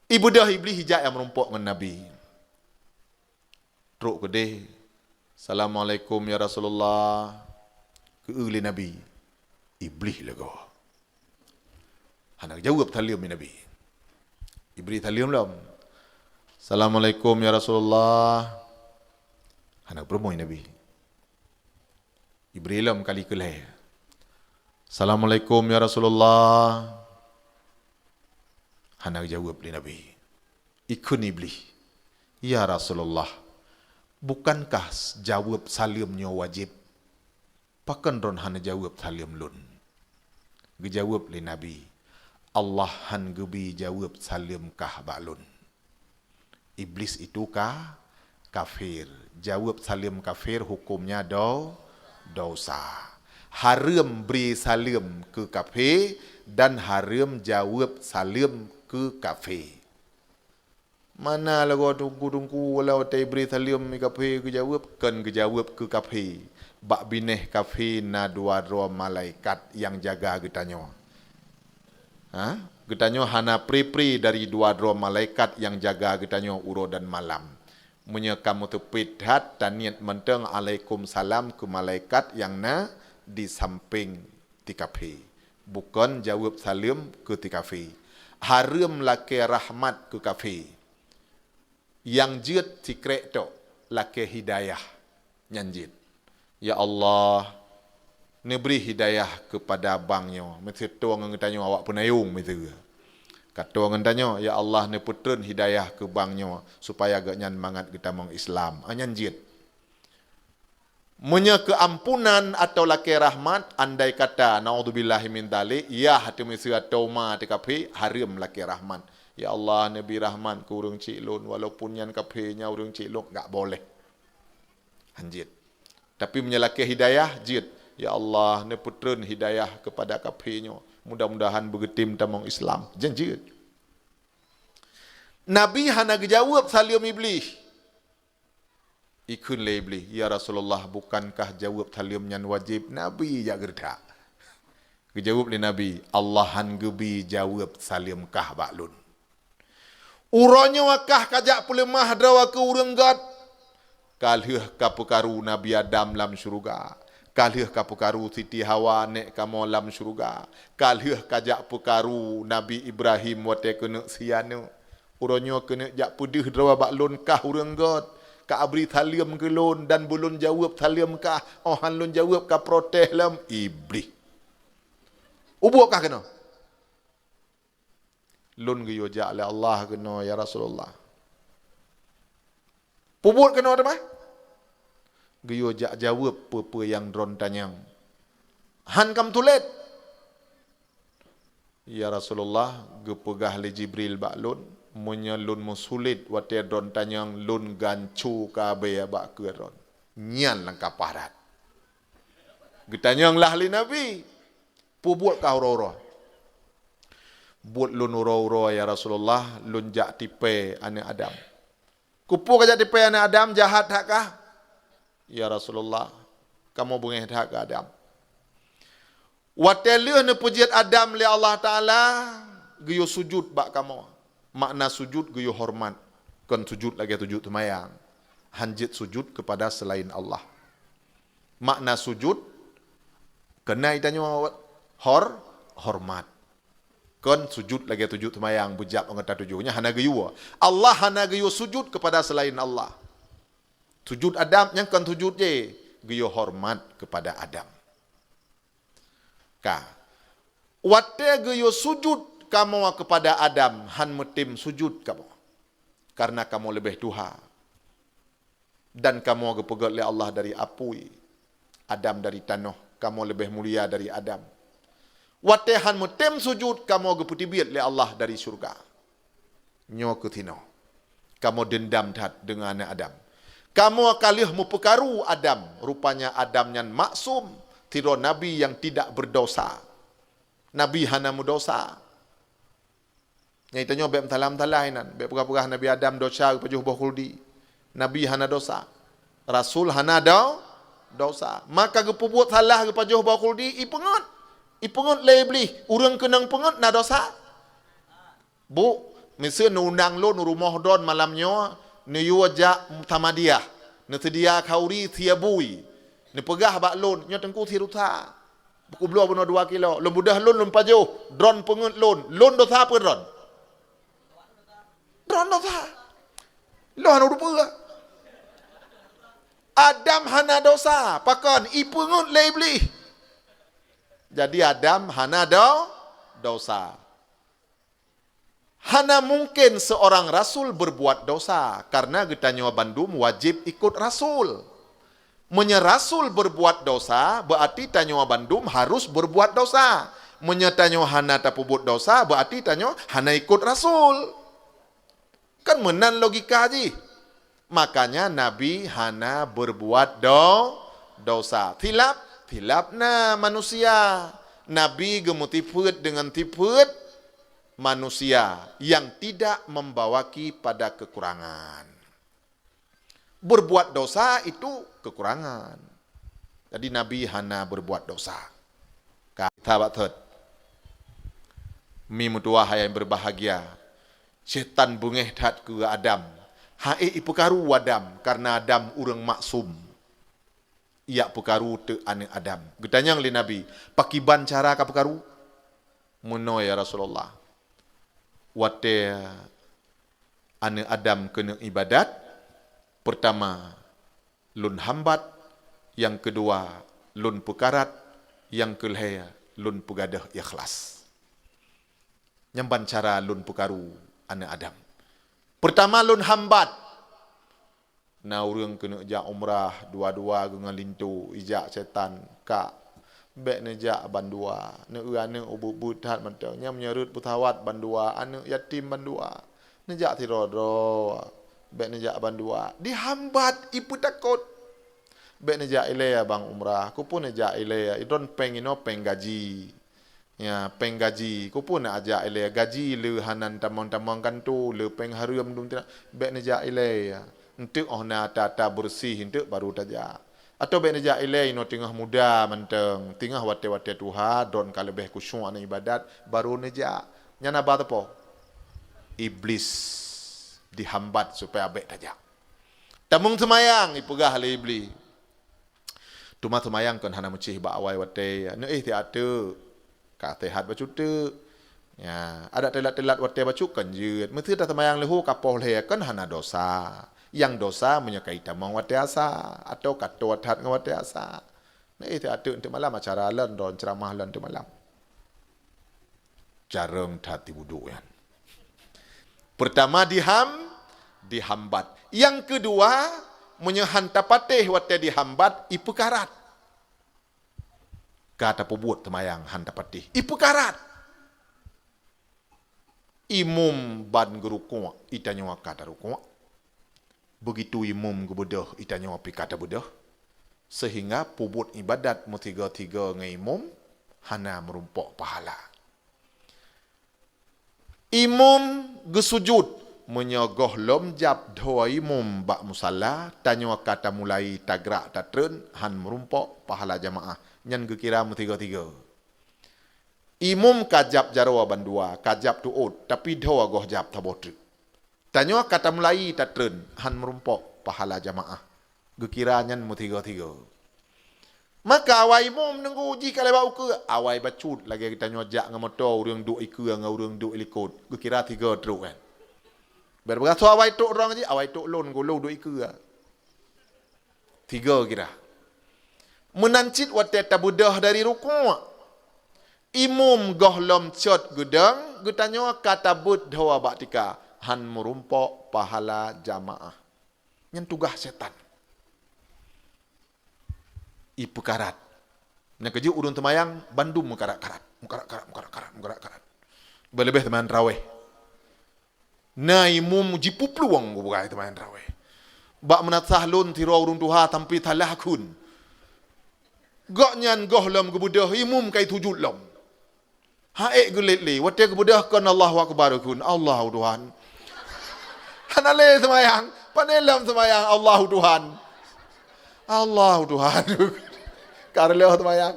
Ibeudôh Iblih ijak nyang meurumpok ngon Nabi. Trok keudeh, "Assalamualaikum ya Rasulullah," keu lé Nabi. Iblih lagoe. Hana geujaweueb saleuem Nabi. Iblih saleuem lom. "Assalamualaikum ya Rasulullah." Hana peurumoh Nabi. Iblih lom kali keulhée. "Assalamualaikum ya Rasulullah." Hana geujaweueb lé Nabi. Ikheun Iblih, "Ya Rasulullah, bukankah jaweueb saleuem nyoe wajéb? Pakon droen hana jaweueb saleuem lôn?" Geujaweueb lé Nabi, "Allah hán geubi jaweueb saleuem kah bak lôn." Iblih itu ka kafir. Jaweueb saleuem kafir hukömnya do-, dosa. Hareuem bri saleuem keu kafé dan hareuem jaweueb saleuem keu kafé. Mana lagoe teungku-teungku, walau watée bri saleuem kafé geujaweueb, kon geujaweueb keu kafé. Bak binéh kafé na dua droe malaikat nyang jaga geutanyoe. Ha? Geutanyoe hana pri-pri dari dua droe malaikat nyang jaga geutanyoe uroe dan malam. Meunyoe ka meuteupet that, taniet mantong alaikum salam keu malaikat nyang na di sampéng ti kafé. Bukon jaweueb saleuem keu ti kafé. Hareuem lakée rahmat keu kafé. Nyang jeuet sikrek tok, lakée hidayah. Nyan jeuet. Ya Allah, neubri hidayah keupada bang nyoe, miseue tueng ngon geutanyoe awak peunayong miseue. Ka tueng ngon tanyoe, ya Allah, neupeutreun hidayah keu bang nyoe, supaya geuhnyan mangat geutamong Islam. Ah, nyan jeuet. Meunyoe keuampunan atawa lakée rahmat, andai kata, naudzubillahi min dzalik, yah teumeuseue atoma teukaphé, hareuem lakée rahmat. Ya Allah, neubri rahmat keu ureuëng chik lôn, walaupun nyan kaphé, nyan ureuëng chik lôn, gak boleh. Hanjeuet. Tapi meunyoe lakée hidayah, jeuet. Ya Allah, neupeutreun hidayah keupada kaphé nyoe. Mudah-mudahan beugeutem tamong Islam. Jan jeuet. Nabi hana geujaweueb saleuem Iblih. Ikheun lé Iblih, "Ya Rasulullah, bukankah jaweueb saleuem nyan wajéb?" Nabi jak geureutak. Geujaweueb lé Nabi, "Allah han geubi jaweueb saleuem kah bak lôn. Uroe nyoe kah kajak peuleumah droe keu ureuëng gét. Ka lheueh ka peukaru Nabi Adam lam syeuruga. Ka lheueh ka peukaru Siti Hawa nék kamoe lam syeuruga. Ka lheueh kajak peukaru Nabi Ibrahim watée keuneuk sie aneuk. Uroe nyoe keuneuk jak peudeuh droe bak lôn kah ureuëng gét. Ka abri saleuem keu lôn dan beulôn jaweueb saleuem kah, óh han lôn jaweueb ka protes lom, Iblih. Ubôk kah keunoe? Lôn geuyue jak lé Allah keunoe, ya Rasulullah. Peubuet keunoe teuma? Geuyue jak jaweueb peue-peue nyang droen tanyong. Han ka meutulet. Ya Rasulullah, geupeugah lé Jibril bak lôn, meunyoe lôn meusulet watée droen tanyong, lôn ganco ka abée bak keue droen. Nyan langkah parat. Geutanyong lah lé Nabi, "Peubuet kah uroe-uroe?" "Buet lôn uroe-uroe, ya Rasulullah, lôn jak tipée aneuëk Adam." "Keupeue kajak tipée aneuëk Adam, jahat that kah?" "Ya Rasulullah, kamoe beungéh that keu Adam." "Watée lheueh neupeujeuet Adam lé Allah Taala, geuyue sujut bak kamoe." Makna sujut geuyue horeumat, kon sujut lagée sujut seumayang. Han jeuet sujut keupada seulaén Allah. Makna sujut, keunan tanyoe hor-, horeumat. Kon sujut lagée sujut seumayang beujab anggota tujoh. Nyan hana geuyue. Allah hana geuyue sujut keupada seulaén Allah. Sujut Adam nyang kon sujut jih, geuyue horeumat keupada Adam. Ka. Watée geuyue sujut kamoe keupada Adam, han meutem sujut kamoe. Karena kamoe leubeh tuha. Dan kamoe geupeugét lé Allah dari apui, Adam dari tanoh, kamoe leubeh mulia dari Adam. Watée han meutem sujut, kamoe geupeuteubiet lé Allah dari syeuruga. Nyoe keuh sinoe, kamoe deundam that deungon aneuëk Adam. Kamoe ka lheueh meupeukaru Adam. Rupanya Adam nyan maksum, sidroe nabi nyang tidak berdosa. Nabi hana meudosa. Nyang tanyoe bék meusalah-meusalah inan, bék peugah-peugah Nabi Adam dosa geupajoh boh khuldi. Nabi hana dosa. Rasul hana do-, dosa. Maka geupeubuet salah geupajoh boh khuldi, ipeungeut. Ipeungeut lé Iblih, ureuëng keunong peungeut na dosa. "Bu, miseue neuundang lôn u rumoh droen malam nyoe, neuyue jak Samadiyah, neuseudia khauri sie bui, neupeugah bak lôn, 'Nyoe Teungku sie rusa, kubloe bunoe dua kilo, lôn beudôh lôn, lôn pajoh, droen peungeut lôn, lôn dosa peue droen?'" Droen dosa. Lôn hana teupeue. Adam hana dosa, pakon? Ipeungeut lé Iblih. Jadi Adam hana do-, dosa. Hana mungken seorang rasul berbuat dosa, karena geutanyoe bandum wajéb ikot rasul. Meunyoe rasul berbuat dosa, berarti tanyoe bandum harus berbuat dosa. Meunyoe tanyoe hana tapeubuet dosa, berarti tanyoe hana ikot rasul. Kan meunan logika jih. Makanya Nabi hana berbuat do-, dosa. Silap, silap na manusia. Nabi geumeutifeuet deungon tifeuet manusia yang tidak membawaki pada kekurangan. Berbuat dosa itu kekurangan. Jadi Nabi hana berbuat dosa. Ka, sahabat thot. Mi meutuwah hai yang berbahagia. Setan beungéh that keu Adam. Hai ipeukaru Adam, karena Adam ureuëng maksum. Ijak peukaru teuk aneuëk Adam. Geutanyong lé Nabi, "Pakiban cara ka peukaru?" "Meunoe ya Rasulullah. Watée aneuëk Adam keuneuk ibadat, peurtama lôn hambat, nyang keudua lôn peukarat, nyang keulhée lôn peugadôh ikhlas. Nyan ban cara lôn peukaru aneuëk Adam. Peurtama lôn hambat." Na ureuëng keuneuk jak umrah, dua-dua geuh ngon linto, ijak setan, "Kak, bék neujak bandua, neueu aneuëk ubeuet-beuet that mantong, nyan meunyoe rhot peusawat bandua, aneuëk yatim bandua. Neujak sidroe-droe, bék neujak bandua." Dihambat, ipeutakot. "Bék neujak ilée abang umrah, keupeue neujak ilée, idon péng inoe péng gaji." Ya, péng gaji. Keupeue neujak ilée? Gaji le hana tamong-tamong kanto, le péng hareuem dum tina. Bék neujak ilée. Enteuk óh na ata-ata beureuséh enteuk baru tajak. Atau bék neujak ilée inoe teungoh muda mantong, teungoh watée-watée tuha, droen ka leubeh khusyuk aneuëk ibadat, baru neujak. Nyan haba teupeu? Iblis dihambat supaya bék tajak. Tamong seumayang, ipeugah lé Iblis. Teuma seumayang kon hana meucéh bak awai watée, neuéh siat teuk, ka seuhat bacut teuk. Ya, adak teulat-teulat watée bacut kon jeuet. Meuseuti taseumayang leuhô ka poh lhée kon hana dosa. Nyang dosa meunyoe ka itamong watée asa, atawa ka toe that ngon watée asa. Nah, itu ateueh untuk malam acara lon, don ceramah lon untuk malam. Carông that iwudu nyan. Pertama diham, dihambat. Nyang keudua, meunyoe han tapatéh watée dihambat, ipeukarat. Ka tapeubuet teumayang han tapatéh, ipeukarat. Imum ban geurukuk, itanyoe ka tarukuk. Begitu imum geubeudôh, itanyoe pih ka tabeudôh. Seuhingga peubuet ibadat meusigoe-sigoe ngon imum hana meurumpok pahala. Imum geusujut, meunyoe gohlom jab dhoe imum bak musala, tanyoe ka tamulai tagrak tatreun, han meurumpok pahala jamaah, nyan geukira meusigoe-sigoe. Imum ka jab jaroe bandua, ka jab tuôt, tapi dhoe goh jab saboh treuk. Tanyoe ka tamulai tatreun, han meurumpok pahala jamaah. Geukira nyan meusigoe-sigoe. Maka awai imum nunggu jih ka lewat ukeue, awai bacut lagée geutanyoe jak ngon moto, ureuëng duek ikeue ngon ureuëng duek likot, geukira sigoe trok nyan. Ber bagasoe awai trok droe jih, awai trok lôn, gulong duek ikeue. Tiga kira. Meunan cit watée tabeudôh dari rukuk, imum gohlom cot geudong, geutanyoe ka tabeuet dhoe bak tika, han meurumpok pahala jamaah. Nyan tugaih setan. Ipeukarat. Nyang keujeuet ureuëng teumayang bandum meukarat-karat, meukarat-karat, meukarat-karat, meukarat-karat. Leubeh-leubeh teumayang taraweh. Na imum jipuplueng geupeugah teumayang taraweh. Bak meunasah lôn sidroe ureuëng tuha sampoe salah kheun. Gobnyan gohlom geubeudôh imum ka sujut lom. Haék geulet lé, watée geubeudôh kon Allahu Akbar kheun, "Allahu Tuhan." Hana lé seumayang, pane lom seumayang, "Allahu Tuhan." Allahu Tuhan. Ka reuloh seumayang.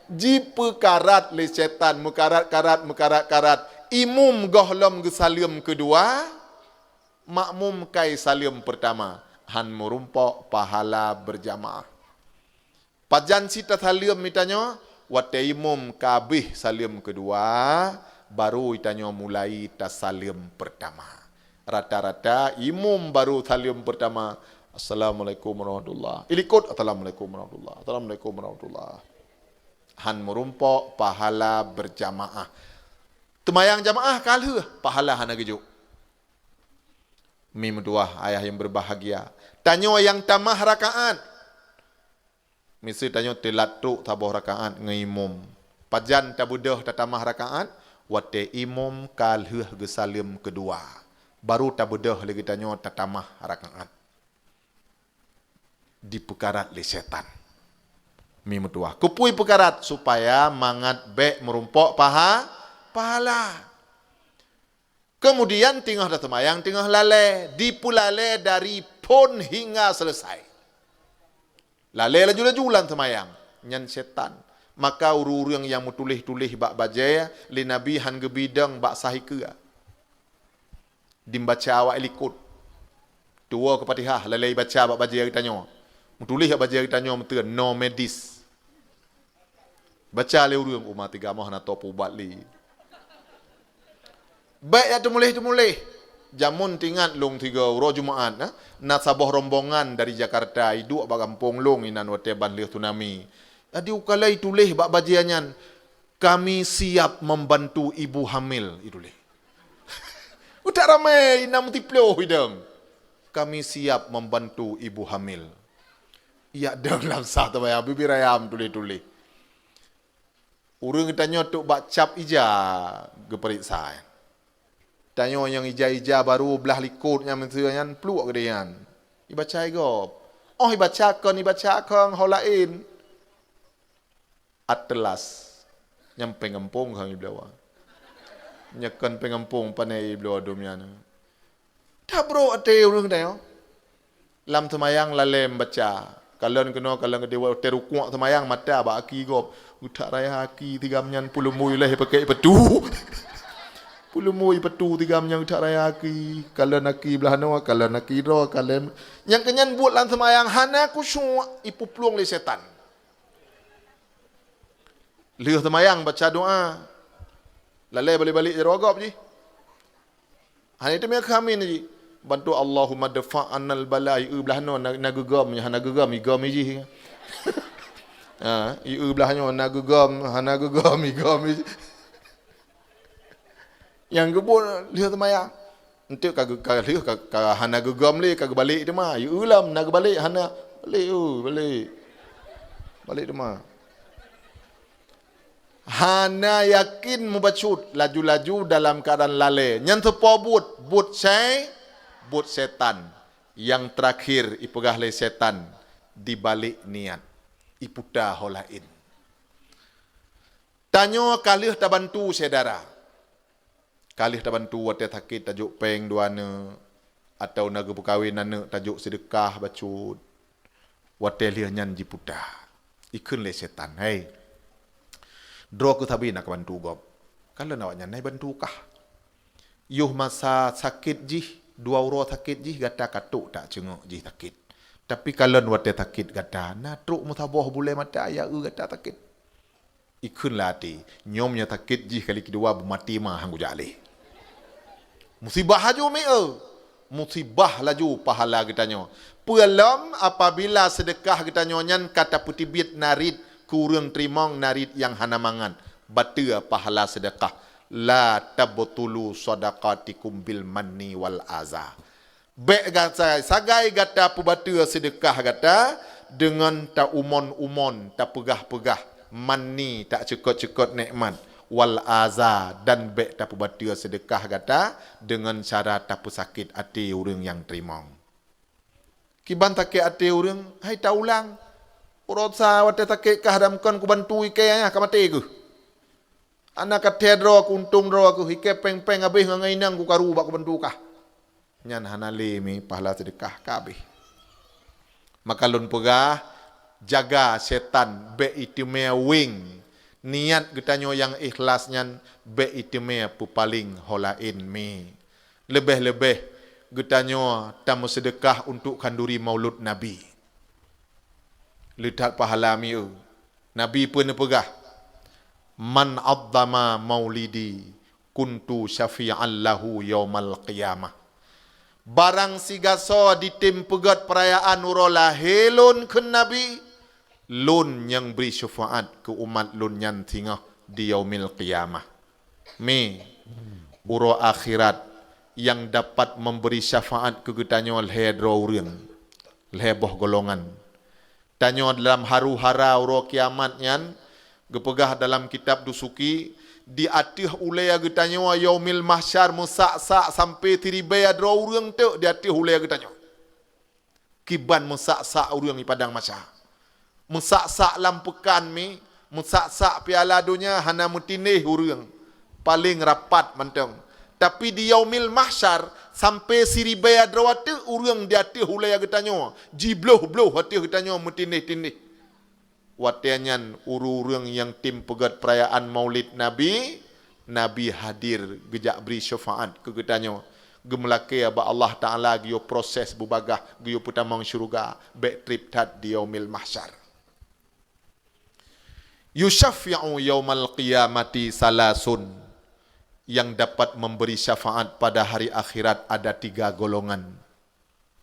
Jipeukarat lé setan, meukarat-karat, meukarat-karat. Imum gohlom geusaleuem keudua, makmum kai saleuem peurtama, han meurumpok pahala beurjamaah. Pajan cit tasaleuem geutanyoe, watée imum ka abéh saleuem keudua, baru geutanyoe mulai tasaleuem peurtama. Rata-rata imum baru saleuem peurtama, "Assalamualaikum warahmatullah." Ilikot, "Assalamualaikum warahmatullah. Assalamualaikum warahmatullah." Han meurumpok pahala beurjamaah. Teumayang jamaah ka lheueh, pahala hana geujok. Mi meutuwah ayah nyang beubahgia, tanyoe nyang tamah rakaat. Miseue tanyoe teulat trok saboh rakaat ngon imum. Pajan tabeudôh tatamah rakaat? Watée imum ka lheueh geusaleuem keudua, baru tabeudôh lé geutanyoe tatamah rakaat. Dipeukarat lé setan. Mi meutuwah. Keupeue peukarat? Supaya mangat bék meurumpok paha-, pahala. Kemudian teungoh taseumayang, teungoh lalée, dipeulalée dari phon hingga selesai. Lalée laju-laju lam seumayang, nyan setan. Maka ureuëng-ureuëng nyang meutuléh-tuléh bak bajée lé Nabi han geubidong bak sahikeue. Dimbaca awak likot. Tuwoe keu Fatihah, lalée baca bak bajée geutanyoe. Meutuléh bak bajée geutanyoe meuteun, no medis. Baca lé ureuëng, uma tiga moh na topu ubat lé. Bék ya teumuléh-teumuléh. Jameun tingat lôn tiga uroe Jumaat, na, na saboh rombongan dari Jakarta iduek bak gampông lôn inan watée ban lheueh tsunami. Jadi ukalai tuléh bak bajée nyan, "Kami siap membantu ibu hamil," ituléh. Utak ramé, inan meutiploh idong. "Kami siap membantu ibu hamil." Yak dong lam sah teubayang, bibir ayam tuléh-tuléh. Ureuëng geutanyoe trok bak cap ija geupeuriksa. Tanyoe nyang ija-ija baru blah likot nyan miseue nyan pluek geude nyan. Ibaca gob. Oh ibaca kon, ibaca kon ho laén. Atlas. Nyang péng gampông kang ibloe. Nyoe kon péng gampông pane ibloe dum nyan. Tabrok até ureuëng tanyoe. Lam seumayang lalem baca. Kalon keunoe, kalon keudua, watée rukuk seumayang mata bak aki gob. Utak raya aki tigam nyan peuleumui leh pakai petu. Peuleumui petu tigam nyan utak raya aki. Kalon aki blah noe, kalon aki droe, kalon. Nyang keunyan buet lam seumayang hana khusyuk, ipuplueng lé setan. Lheueh seumayang baca doa. Lalée balik-balik jaroe gob jih. Hana teumé khamin jih. Bantu Allahumma dfa' annal bala, ieu blah nyoe na, na geugom, hana geugom, igom jih. Ha, ieu blah nyoe na geugom, hana geugom, igom jih. Nyang geubuet lheueh seumayang. Enteuk ka, ka lheueh ka, ka hana geugom lé, ka geubalek teuma. Ieu lom na geubalek, hana balek, oh, balek. Balek teuma. Hana yakin mubacut, laju-laju dalam keadaan lalée. Nyan seupôt buet, buet syai-, buet setan. Nyang terakhir ipeugah lé setan, dibalik niat, iputa ho laén. Tanyoe ka lheueh tabantu syedara. Ka lheueh tabantu watée sakét tajok péng dua aneuk, atawa na geupeukawen aneuk tajok seudeukah bacut, watée lheueh nyan jiputa. Ikheun lé setan, "Hai, droe keuh sabe na kabantu gob. Kalon awaknyan na bantu kah? Yoh masa sakét jih, dua uroe sakét jih gata ka trok tak ceungok jih sakét. Tapi kalon watée sakét gata na trok meusaboh bulée mata ya eu gata sakét." Ikheun lam até, "Nyoe meunyoe sakét jih kali keudua beumaté ma han kujak lé." Musibah laju mieu. Musibah laju pahala geutanyoe. Peue lom apabila seudeukah geutanyoe nyan ka tapeuteubiet narit keu ureuëng teurimong narit nyang hana mangat, bateue pahala seudeukah. "La tabtulu shadaqatikum bil manni wal aza." Bék gata sagai gata peubateue seudeukah gata deungon taumon-umon, tapeugah-peugah, manni, taceukot-ceukot nekmat, wal aza, dan bék tapeubateue seudeukah gata deungon cara tapeusakét até ureuëng nyang teurimong. Kiban sakét até ureuëng, hai taulang. Uroe sa watée sakét kah dam kon kubantu ikée nyan ka maté keuh. Hana ka thée droe keuh, untông droe keuh, ikée péng-péng habéh ngon inong kukaru bak kubantu kah. Nyan hana lé mi pahala seudeukah ka habéh. Maka lôn peugah, jaga setan bék iteumé weng. Niat geutanyoe nyang ikhlas nyan bék iteumé peupaleng ho laén mi. Leubeh-leubeh geutanyoe tameuseudeukah untuk khanduri maulud Nabi. Le that pahala mieu. Nabi peue neupeugah, "Man 'azzama maulidi kuntu syafi'an lahu yaumal qiyamah." Barang sigasoe jitem peugét peurayaan uroe lahé lôn kheun Nabi, lôn nyang bri syeufaat keu umat lôn nyan singoh di yaumil qiyamah. Mi, uroe akhirat nyang dapat memberi syafaat keu geutanyoe lhée droe ureuëng, lhée boh golongan. Tanyoe dalam haru-hara uroe kiamat nyan, geupeugah dalam kitab Dusuki, di ateueh ulée geutanyoe yaumil mahsyar meusak-sak sampai siribée droe ureuëng teuk di ateueh ulée geutanyoe. Kiban meusak-sak ureuëng di padang mahsyar. Meusak-sak lam peukan mi, meusak-sak piala donya hana meutindéh ureuëng. Paleng rapat mantong. Tapi di yaumil mahsyar, sampai siribée droe teuk ureuëng di ateueh ulée geutanyoe, jibloh-bloh ateueh geutanyoe meutindéh-tindéh. Watée nyan ureuëng-ureuëng nyang tem peugét peurayaan Maulid Nabi, Nabi hadir geujak bri syeufaat keu geutanyoe. Geumeulakée bak Allah Taala geuyue proses beubagaih, geuyue peutamong syeuruga, bék treb that di yaumil mahsyar. Yusyaffi'u yaumal qiyamati salasun, yang dapat memberi syafaat pada hari akhirat ada tiga golongan.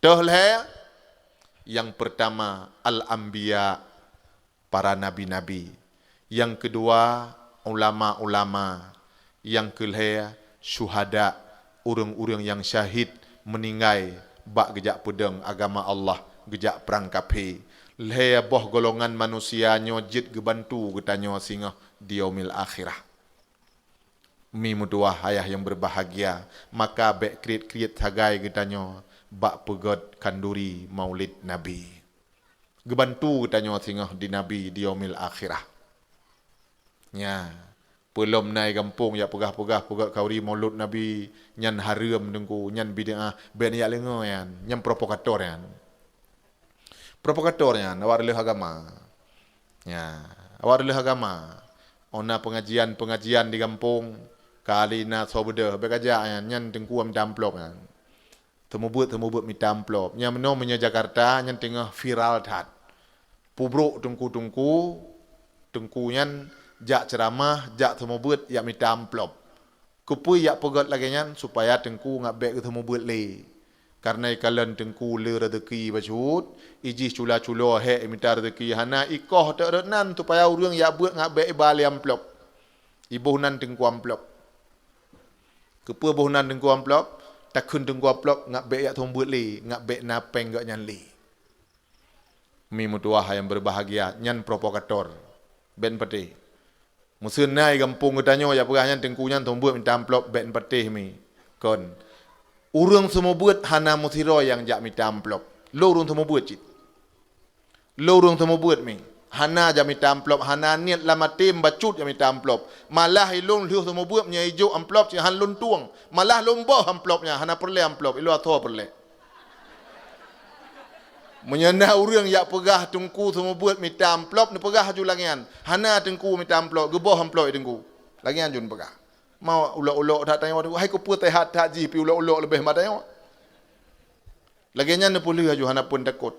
Toh lhée, yang pertama al-anbiya, para nabi-nabi. Yang kedua ulama-ulama. Yang keulhée syuhada, ureuëng-ureuëng nyang syahid meuninggai bak geujak peudong agama Allah, geujak prang kaphé. Lhée boh golongan manusia nyoe jeuet geubantu geutanyoe singoh di yaumil akhirah. Mi meutuwah ayah nyang beubahgia, maka bék kriet-kriet sagai geutanyoe bak peugét khanduri Maulid Nabi. Geubantu geutanyoe singoh di Nabi di yaumil akhirah. Nya, peulom na i gampông jak peugah-peugah peugét khanduri Maulid Nabi, nyan hareuem teungku, nyan bid'ah, bék neujak deungoe nyan, nyan provokator nyan. Provokator nyan awak reuleueh agama. Ya, awak reuleueh agama. Óh na peungajian-peungajian di gampông, kali na soe beudôh, bék kajak nyan, nyan teungku mita amplop nyan. Seumeubeuet-seumeubeuet mita amplop. Nyan meunoe meunyoe Jakarta nyan teungoh viral that. Pubrok teungku-teungku, teungku nyan jak ceuramah, jak seumeubeuet, jak mita amplop. Keupeue jak peugét lagée nyan? Supaya teungku ngat bék geuseumeubeuet lé. Kareuna ikalon teungku le rezeki bacut, ijih cula-culo hek imita rezeki hana, ikoh teuk rot nan supaya ureuëng jak beuet ngat bék iba lé amplop. Iboh nan teungku amplop. Keupeue boh nan teungku amplop? Takheun teungku amplop ngat bék jak seumeubeuet lé, ngat bék na péng geuh nyan lé. Mi meutuwah nyang beubahgia, nyan provokator. Bék patéh. Meuseunai gampông geutanyoe jak peugah nyan teungku nyan seumeubeuet mita amplop, bék patéh mi. Kon. Ureuëng seumeubeuet hana meusidroe nyang jak mita amplop. Lo ureuëng seumeubeuet cit. Lo ureuëng seumeubeuet mi. Hana jak mita amplop, hana niet lam até bacut jak mita amplop. Malah ilôn lheueh seumeubeuet meunyoe ijok amplop cit han lôn tueng. Malah lôn boh amplop nyan, hana peureulée amplop, ilôn asoe peureulée. Meunyoe na ureuëng jak peugah teungku seumeubeuet mita amplop, neupeugah aju lagée nyan, "Hana teungku mita amplop, geuboh amplop teungku." Lagée nyan aju neupeugah. Ma ulok-ulok that tanyoe, hai keupeue teuhat that jih pi ulok-ulok leubeh ma tanyoe. Lagée nyan neupeulheueh aju hana pun takot.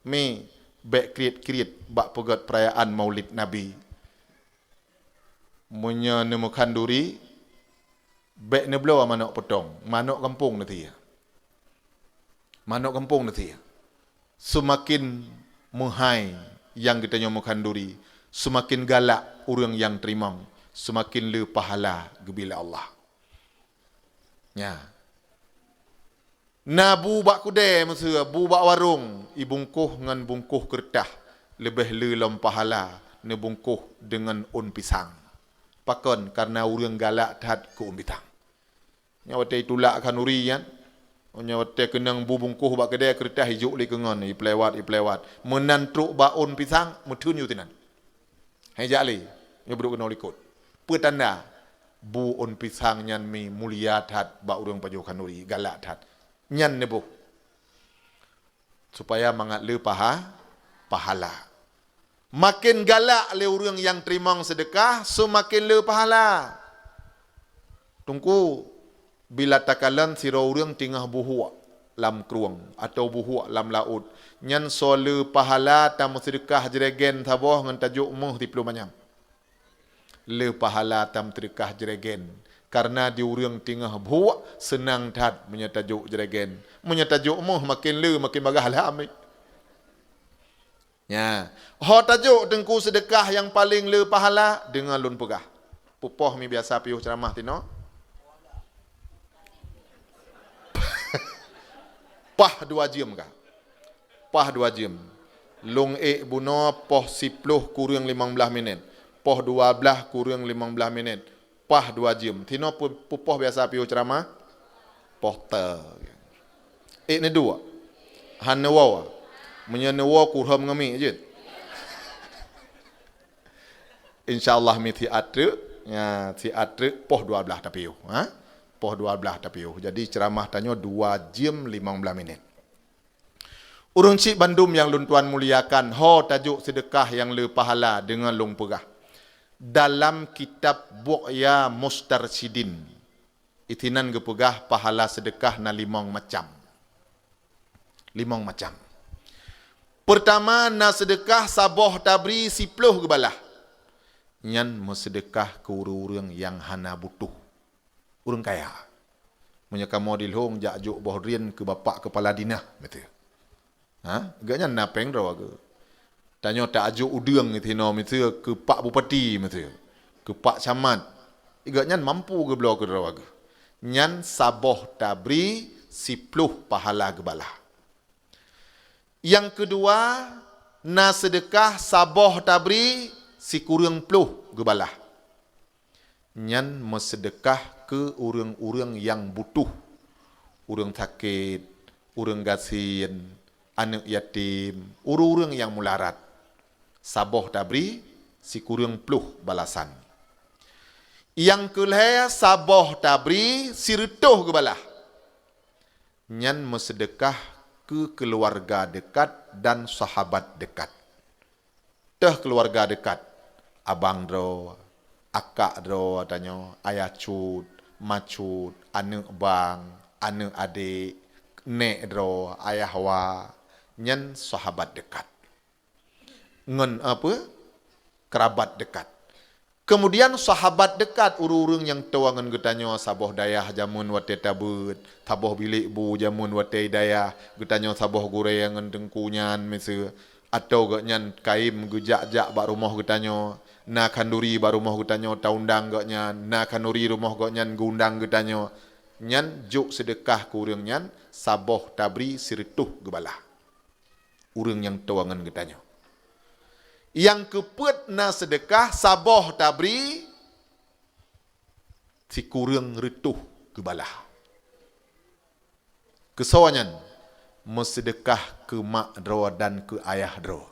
Mi, bék kriet-kriet bak peugét peurayaan Maulid Nabi. Meunyoe neumeukan duri, bék neubloe manok peutong, manok gampông neusie. Manok gampông neusie. Seumaken meuhai nyang geutanyoe meukan duri, seumaken galak ureuëng nyang teurimong, seumaken le pahala geubri lé Allah. Nya. Na bu bak keudée miseue, bu bak warong, ibungkoh ngon bungkoh keureutah, leubeh le lom pahala neubungkoh deungon ôn pisang. Pakon? Kareuna ureuëng galak that keu ôn pisang. Nyoe watée itulak khanuri nyan, nyoe watée keunong bu bungkoh bak keudée keureutah ijok lé keu ngon, ipelewat, ipelewat. Meunan trok bak ôn pisang, meutheun yue sinan. Hai jak lé, nyoe beudôk keunoe likot. Peue tanda? Bu ôn pisang nyan mi mulia that bak ureuëng pajoh khanuri, galak that. Nyan neuboh. Supaya mangat le paha, pahala. Maken galak lé ureuëng nyang teurimong seudeukah, seumaken le pahala. Teungku, bila takalon sidroe ureuëng teungoh buhuek lam krueng atawa buhuek lam laôt, nyan soe le pahala tameuseudeukah jregen saboh ngon tajok méuh siplôh manyam. Le pahala tameuseudeukah jregen, kareuna di ureuëng teungoh buhuek seunang that meunyoe tajok jregen. Meunyoe tajok méuh maken le, maken bagaih lé. Nya, ho tajok teungku seudeukah nyang paleng le pahala, deungoe lôn peugah. Pupoh mi biasa piôh ceuramah tinoe? Pah dua jeuem ka. Pah dua jeuem. Lôn ék bunoe poh siplôh kureueng limong blaih minét. Poh dua blaih kureueng limong blaih minét. Pah dua jeuem. Tinoe pu-, pupoh biasa piôh ceuramah? Poh te. Ék neuduek? Han neuwoe? Meunyoe neuwoe kurhom ngon miet jeuet. Insya Allah mi siat treuk, ya, siat treuk poh dua blaih tapiôh, ha? Poh dua blaih tapiôh. Jadi ceuramah tanyoe dua jeuem limong blaih minét. Ureuëng chik bandum nyang lôn tuan muliakan, ho tajok seudeukah nyang le pahala deungon lôn peugah. Dalam kitab Bughya Mustarsyidin, itinan geupeugah pahala seudeukah na limong macam. Limong macam. Peurtama, na seudeukah saboh tabri siplôh geubalah. Nyan meuseudeukah keu ureuëng-ureuëng nyang hana butoh. Ureuëng kaya. Meunyoe kamoe dilhong jak jok boh drien keu bapak keupala dinah, beutôi. Ha? Geuh nyan na péng droe geuh. Tanyoe tajok udeueng tinoe miseue keu pak bupati miseue, keu pak camat. Geuh nyan mampu geubloe keu droe geuh. Nyan saboh tabri siplôh pahala geubalah. Nyang keudua, na seudeukah saboh tabri sikureueng plôh geubalah. Nyan meuseudeukah keu ureuëng-ureuëng nyang butoh, ureuëng sakét, ureuëng gasien, aneuëk yatim, ureuëng-ureuëng nyang mularat. Saboh tabri sikureueng plôh balasan. Nyang keulhée saboh tabri sireutôh geubalah. Nyan meuseudeukah keu keuluwarga deukat dan sahabat deukat. Teuh keuluwarga deukat, abang droe, akak droe tanyoe, ayah cut, ma cut, aneuëk bang, aneuëk adék, nék droe, ayah wa, nyan sahabat deukat. Ngon apa? Keurabat deukat. Kemudian sahabat dekat, ureuëng-ureuëng nyang toe ngon geutanyoe, saboh dayah jameun watée tabeuet, saboh bilék bu jameun watée dayah, geutanyoe saboh gurée ngon teungku nyan miseue, atau gobnyan kayém geujak-jak bak rumoh geutanyoe, na khanduri bak rumoh geutanyoe taundang gobnyan, na khanduri rumoh gobnyan geuundang geutanyoe, nyan jok seudeukah keu ureuëng nyan saboh tabri sireutôh geubalah. Ureuëng nyang toe ngon geutanyoe. Nyang keupeuet na seudeukah saboh tabri sikureueng reutôh geubalah. Keusoe nyan, meuseudeukah keu mak droe dan keu ayah droe.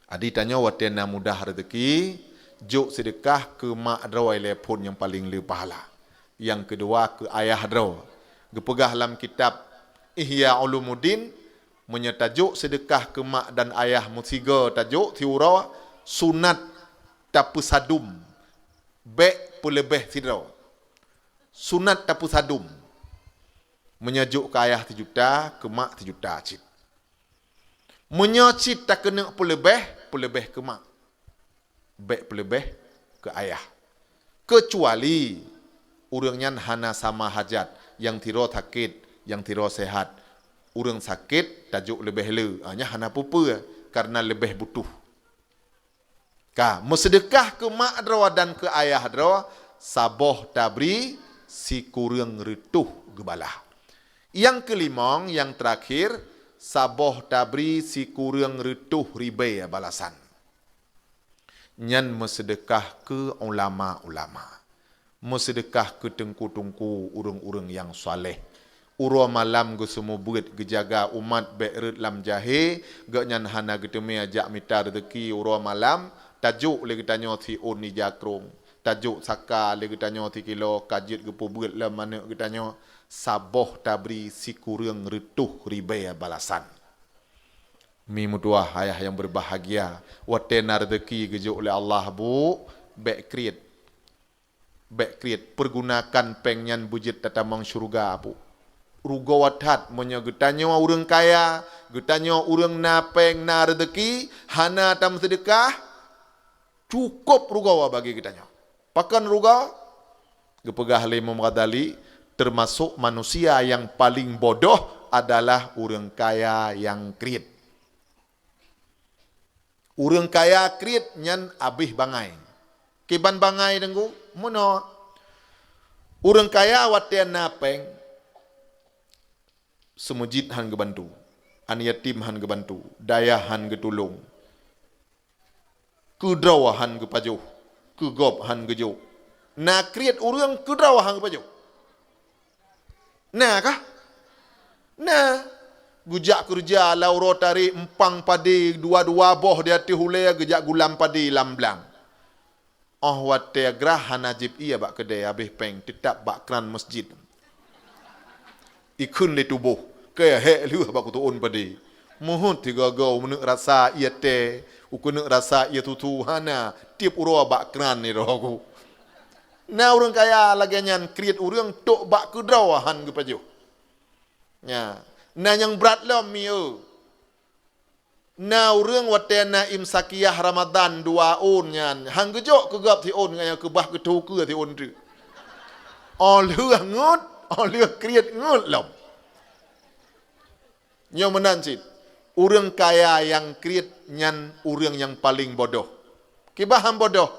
Adi tanyoe watée na mudah reuzeuki, jok seudeukah keu mak droe ilée phon nyang paleng le pahala. Nyang keudua keu ayah droe. Geupeugah lam kitab Ihya Ulumuddin, meunyoe tajok seudeukah keu mak dan ayah meusigoe tajok siuroe, sunat tapeusadum, bék peuleubeh sidroe. Sunat tapeusadum. Meunyoe jok keu ayah sijuta, keu mak sijuta cit. Meunyoe cit takeuneuk peuleubeh, peuleubeh keu mak. Bék peuleubeh keu ayah. Keucuali ureuëng nyan hana sama hajat, nyang sidroe sakét, nyang sidroe seuhat. Ureuëng sakét tajok leubeh le, ah, nyan hana peue-peue, kareuna leubeh butuh. Ka, meuseudeukah keu mak droe dan keu ayah droe, saboh tabri sikureueng reutôh geubalah. Nyang keulimong, nyang teurakhir, saboh tabri sikureueng reutôh ribée balasan. Nyan meuseudeukah keu ulama-ulama. Meuseudeukah keu teungku-teungku, ureuëng-ureuëng nyang saleh. Uroe malam geuseumeubeuet geujaga umat bék rhot lam jahé, gobnyan hana geuteumé jak mita reuzeuki uroe malam, tajok lé geutanyoe siôn ija krông, tajok saka lé geutanyoe sikilo ka jeuet geupeubeuet lom aneuëk geutanyoe, saboh tabri sikureueng reutôh ribée balasan. Mi meutuah ayah nyang beubahgia, watée na reuzeuki geujok lé Allah, Bu, bék kriet. Bék kriet, peugunakan péng nyan beujeuet tatamong syeuruga, Bu. Rugoe that meunyoe geutanyoe ureuëng kaya, geutanyoe ureuëng na péng, na reuzeuki, hana tameuseudeukah, cukôp rugoe bagi geutanyoe. Pakon rugoe? Geupeugah lé Imam Ghazali, teumasok manusia nyang paleng bodoh adalah ureuëng kaya nyang kriet. Ureuëng kaya kriet nyan abéh bangai. Kiban bangai, Teungku? Meunoe. Ureuëng kaya watée na péng, seumeujid hán geubantu, aneuëk yatim hán geubantu, dayah hán geutulông, keudroe hán geupajoh, keu gob hán geujok. Na kriet ureuëng keudroe hán geupajoh. Na kah? Na. Geujak keureuja lam uroe tarek, eumpang padé dua-dua boh di ateueh ulée, geujak gulam padé lam blang. Óh watée grah hana jieb ié bak keudée, habéh péng, teutab bak kran meuseujid. Ikheun lé tuboh, keu hék lheueh bak kuteuôn padé. Meuheuet sigoe-goe, meuneuk rasa ié tée, ukeuneuk rasa ié susu, hana, tieb uroe bak kran nirok ku. Na ureuëng kaya lagée nyan, kriet ureuëng tok bak keudroe hán geupajoh. Nya, na nyang brat lom, mi eu. Na ureuëng watée na imsakiyah Ramadan dua ôn nyan, hán geujok keu gob siôn, nyan keubah geutho keue siôn teuk. Óh lheueh ngeut, óh lheueh kriet ngeut lom. Nyoe meunan cit, ureuëng kaya nyang kriet nyan ureuëng nyang paleng bodoh. Kiban hán bodoh?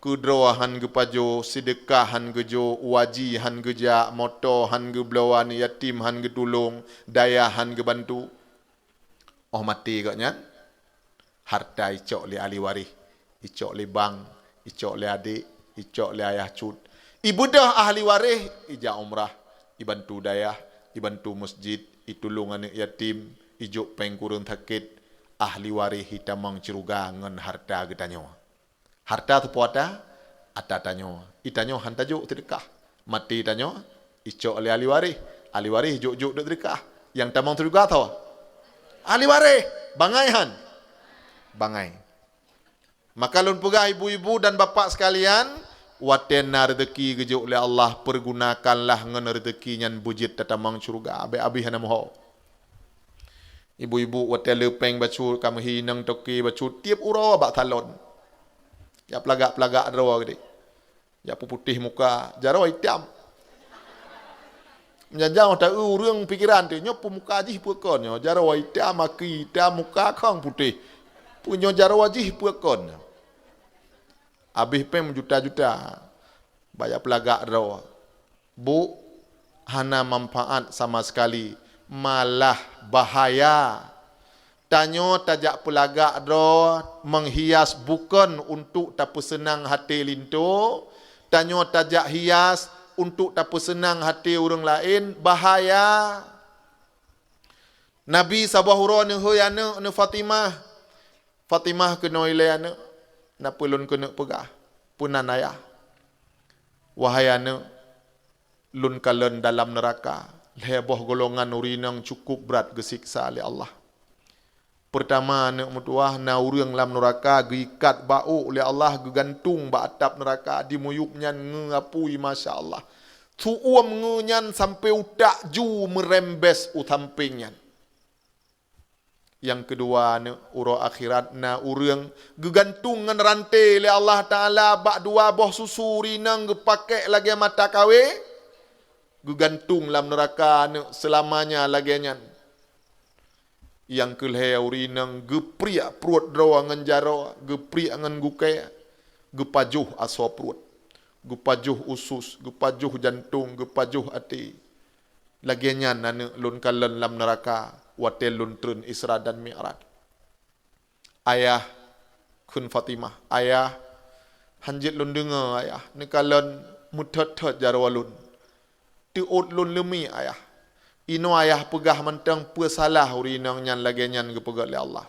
Keudroe hán geupajoh, seudeukah hán geujok, u haji hán geujak, moto hán geubloe, aneuëk yatim hán geutulông, dayah hán geubantu. Óh maté gobnyan, harta icok lé ahli waréh, icok lé bang, icok lé adék, icok lé ayah cut. Ibeudôh ahli waréh, ijak umrah, ibantu dayah, ibantu meuseujid, itulông aneuëk yatim, ijok péng keu ureuëng sakét, ahli waréh itamong syeuruga ngon harta geutanyoe. Harta teupeue ata? Ata tanyoe. Itanyoe hán tajok seudeukah. Maté tanyoe, icok lé ahli waréh. Ahli waréh jok-jok duek seudeukah. Nyang tamong syeuruga soe? Ahli waréh. Bangai hán? Bangai. Maka lôn peugah ibu-ibu dan bapak sekalian, watée na reuzeuki geujok lé Allah, peugunakanlah ngon reuzeuki nyan beujeuet tatamong syeuruga, bék abéh hana meuho. Ibu-ibu watée le péng bacut, ka meuhi inong toke bacut, tieb uroe bak salon. Jak peulagak-peulagak droe geude. Jak peuputéh muka, jaroe itam. Meujajang ta ureuëng pikeran teuh, nyoe peumuka jih peue kon nyoe, jaroe itam, aki itam, muka khong putéh. Peue nyoe jaroe jih peue kon nyoe. Abéh péng meujuta-juta. Bak jak peulagak droe. Bu, hana manfaat sama sekali, malah bahaya. Tanyoe tajak peulagak droe menghias bukon untuk tapeuseunang hati linto, tanyoe tajak hias untuk tapeuseunang hati ureuëng laén, bahaya. Nabi saboh uroe neuhôi aneuëk neu Fatimah. Fatimah keunoe ilée aneuëk, na peue lôn keuneuk peugah, peunan ayah. Wahai aneuëk, lôn kalon dalam neuraka lhée boh golongan ureuëng inong cukup brat geusiksa lé Allah. Peurtama, aneuëk meutuwah, na ureuëng lam neuraka geuikat bak ôk lé Allah, geugantung bak atap neuraka, di miyueb nyan ngeu apui, masya Allah. Suuem ngeu nyan sampoe utak ju meurembes u sampéng nyan. Nyang keudua, aneuëk, uroe akhirat na ureuëng geugantung ngon ranté lé Allah Taala bak dua boh susu ureuëng inong geupakek lagée mata kawé, geugantung lam neuraka aneuëk seulamanya lagée nyan. Nyang keulhée, ureuëng inong geupriek pruet droe ngon jaroe, geupriek ngon gukée, geupajoh asoe pruet, geupajoh usus, geupajoh jantong, geupajoh até. Lagée nyan aneuëk lôn kalon lam neuraka watée lôn treun Isra dan Mi'raj. Ayah, kheun Fatimah, ayah, hanjeuet lôn deungoe ayah, neukalon meuthot-thot jaroe lôn. Teuôt lôn leumi ayah. Inoe ayah peugah mantong peue salah ureuëng inong nyan lagée nyan geupeugét lé Allah.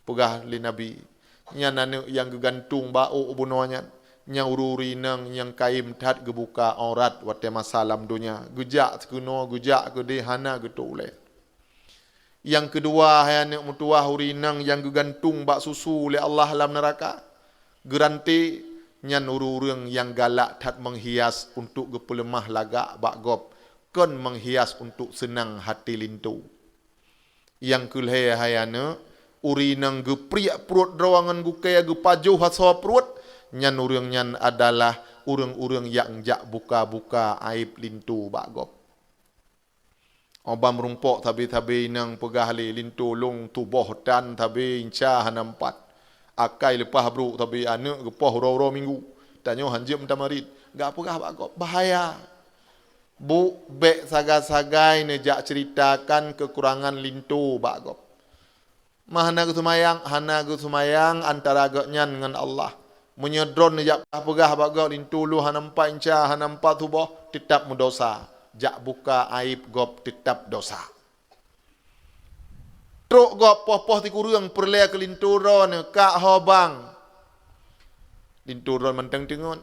Peugah lé Nabi, nyan aneuëk nyang geugantung bak ôk bunoe nyan, nyang ureuëng inong nyang kayém that geubuka aurat watée masa lam donya, geujak sikeunoe, geujak keudeh, hana geutôk ulée. Nyang keudua, hai aneuëk meutuwah, ureuëng inong nyang geugantung bak susu lé Allah lam neuraka, geuranté, nyan ureuëng-ureuëng nyang galak that menghias untuk geupeuleumah lagak bak gob, kon menghias untuk seunang hati linto. Nyang keulhée, hai aneuëk, ureuëng inong geupriek pruet droe ngon gukée geupajoh asoe pruet, nyan ureuëng nyan adalah ureuëng-ureuëng nyang jak buka-buka aéb linto bak gob. Óh ban meurumpok sabe-sabe inong peugah lé linto lôn tuboh tan sabe inca hana meupat. Akai leupah brôk sabe aneuëk geupoh uroe-uroe minggu. Tanyoe hanjeuet meutamarit. Gak peugah bak gob, bahaya. Bu, bék sagai-sagai neujak ceuritakan keukurangan linto bak gob. Ma hana geuseumayang, hana geuseumayang antara gobnyan ngon Allah. Meunyoe droeneuh jak peugah bak gob linto lôn hana meupat inca, hana meupat tuboh, teutab meudosa. Jak buka aéb gob teutab dosa. Trok gob poh-poh sikureueng peureulée keu linto droeneuh, kak ho bang. Linto droeneuh mantong teungeut.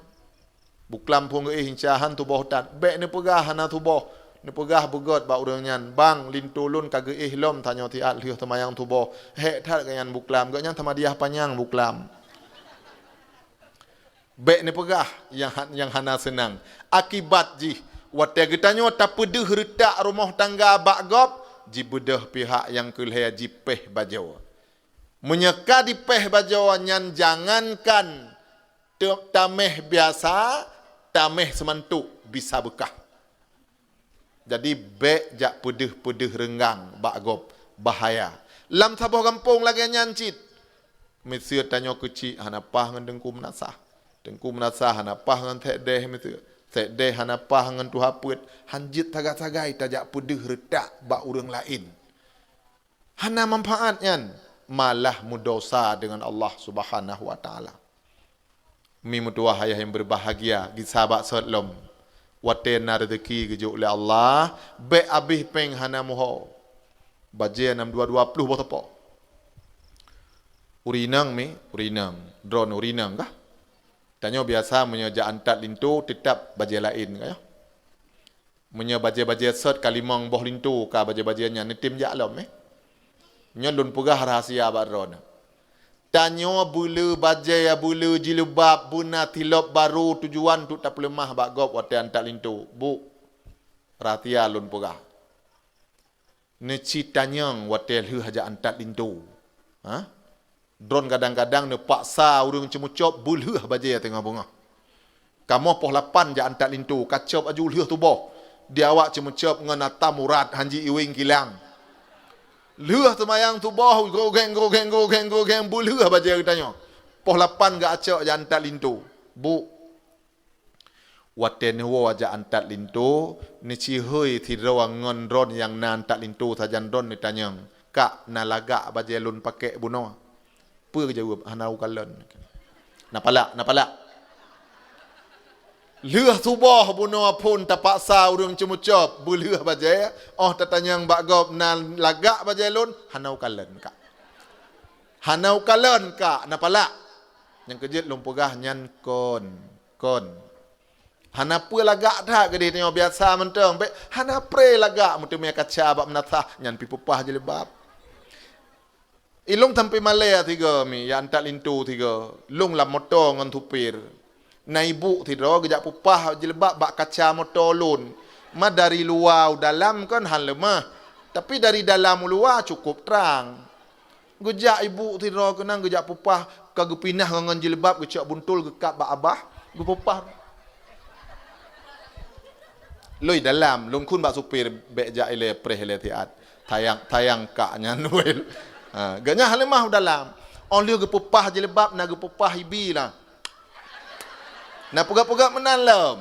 Buklam phon geuéh inca han tuboh that. Bék neupeugah hana tuboh. Neupeugah beugét bak ureuëng nyan, bang, linto lôn ka geuéh lom tanyoe siat lheueh seumayang tuboh. Hék that gobnyan buklam, gobnyan tamadiah panyang buklam. Bék neupeugah nyang ha-, nyang hana seunang. Akibat jih, watée geutanyoe tapeudeuh reutak rumoh tangga bak gob, jibeudôh pihak nyang keulhée jipéh bajoe. Meunyoe ka dipéh bajoe nyan jangankan te-, taméh biasa, taméh seumantok bisa beukah. Jadi bék jak peudeuh-peudeuh reunggang bak gob, bahaya. Lam saboh gampông lagée nyan cit. Miseue tanyoe keuchik hana paih ngon Teungku Meunasah. Teungku Meunasah hana paih ngon Sekdeh miseue. Sekdeh hana paih ngon Tuha Peuet. Hanjeuet sagai-sagai tajak peudeuh reutak bak ureuëng laén. Hana manfaat nyan, malah meudosa deungon Allah Subhanahu wa Taala. Mi meutuwah ayah nyang beubahgia, gisa bak sot lom. Watée na reuzeuki geujok lé Allah, bék abéh péng hana muho. Bajée nam dua dua ploh boh teupok. Ureuëng inong mi, ureuëng inong, droeneuh ureuëng inong kah? Tanyoe biasa meunyoe jak antat linto, teutab bajée laén kah, ya? Meunyoe bajée-bajée sot ka limong boh linto ka bajée-bajée nyan neutem jak lom, eh. Nyoe lôn peugah rahsia bak droeneuh. Tanyoe beuleu bajée, beuleu jileubab, beuna tilop barô tujuan untuk tapeuleumah bak gob watée antat linto. Bu, rahsia lôn peugah. Neuci tanyong watée lheueh jak antat linto. Ha? Droeneuh kadang-kadang neupaksa ureuëng ceumeucop beulheueh bajée teungoh beungoh. Kamoe poh lapan jak antat linto, kacop aju lheueh suboh. Di awak ceumeucop ngon ata murat hanji iweng kilang. Lheueh seumayang suboh, gogeng, gogeng, gogeng, gogeng, beulheueh bajée geutanyoe. Poh lapan geucok jak antat linto. Bu, watée neuwoe jak antat linto, neusihôi sidroe ngon droeneuh nyang na antat linto sajan droeneuh neutanyong, "Kak, na lagak bajée lôn pakek bunoe?" Peue geujaweueb, "Hana ukalon." Na palak, na palak. Lheueh suboh bunoe phon tapaksa ureuëng ceumeucop, beulheueh bajée, óh tatanyong bak gob, "Na lagak bajée lôn?" "Hana ukalon, Kak." "Hana ukalon, Kak," na palak. Nyang keujeuet lôn peugah nyan kon, kon. Hana peue lagak that keudeh tanyoe biasa mantong, bék hana pré lagak meuteumé kaca bak meunasah nyan pi peupah jilbab. Ilong sampai malée sigoe mi, ya antat linto sigoe. Lôn lam moto ngon supir. Na ibu sidroe geujak peupah jilbab bak kaca moto lôn. Ma dari luwa u dalam kon han leumah, tapi dari dalam u luwa cukup trang. Geujak ibu sidroe keunan geujak peupah, ka geupinah ngon jilbab, geucok buntul, geukab bak abah, geupeupah. Lôi dalam, lôn kheun bak supir, "Bék jak ilée preh ilée siat." Tayang, tayang kak nyan wél. Ha, geuhnyan hana leumah u dalam. Óh lheueh geupeupah jilbab, na geupeupah ibi lah. Na peugah-peugah meunan lom.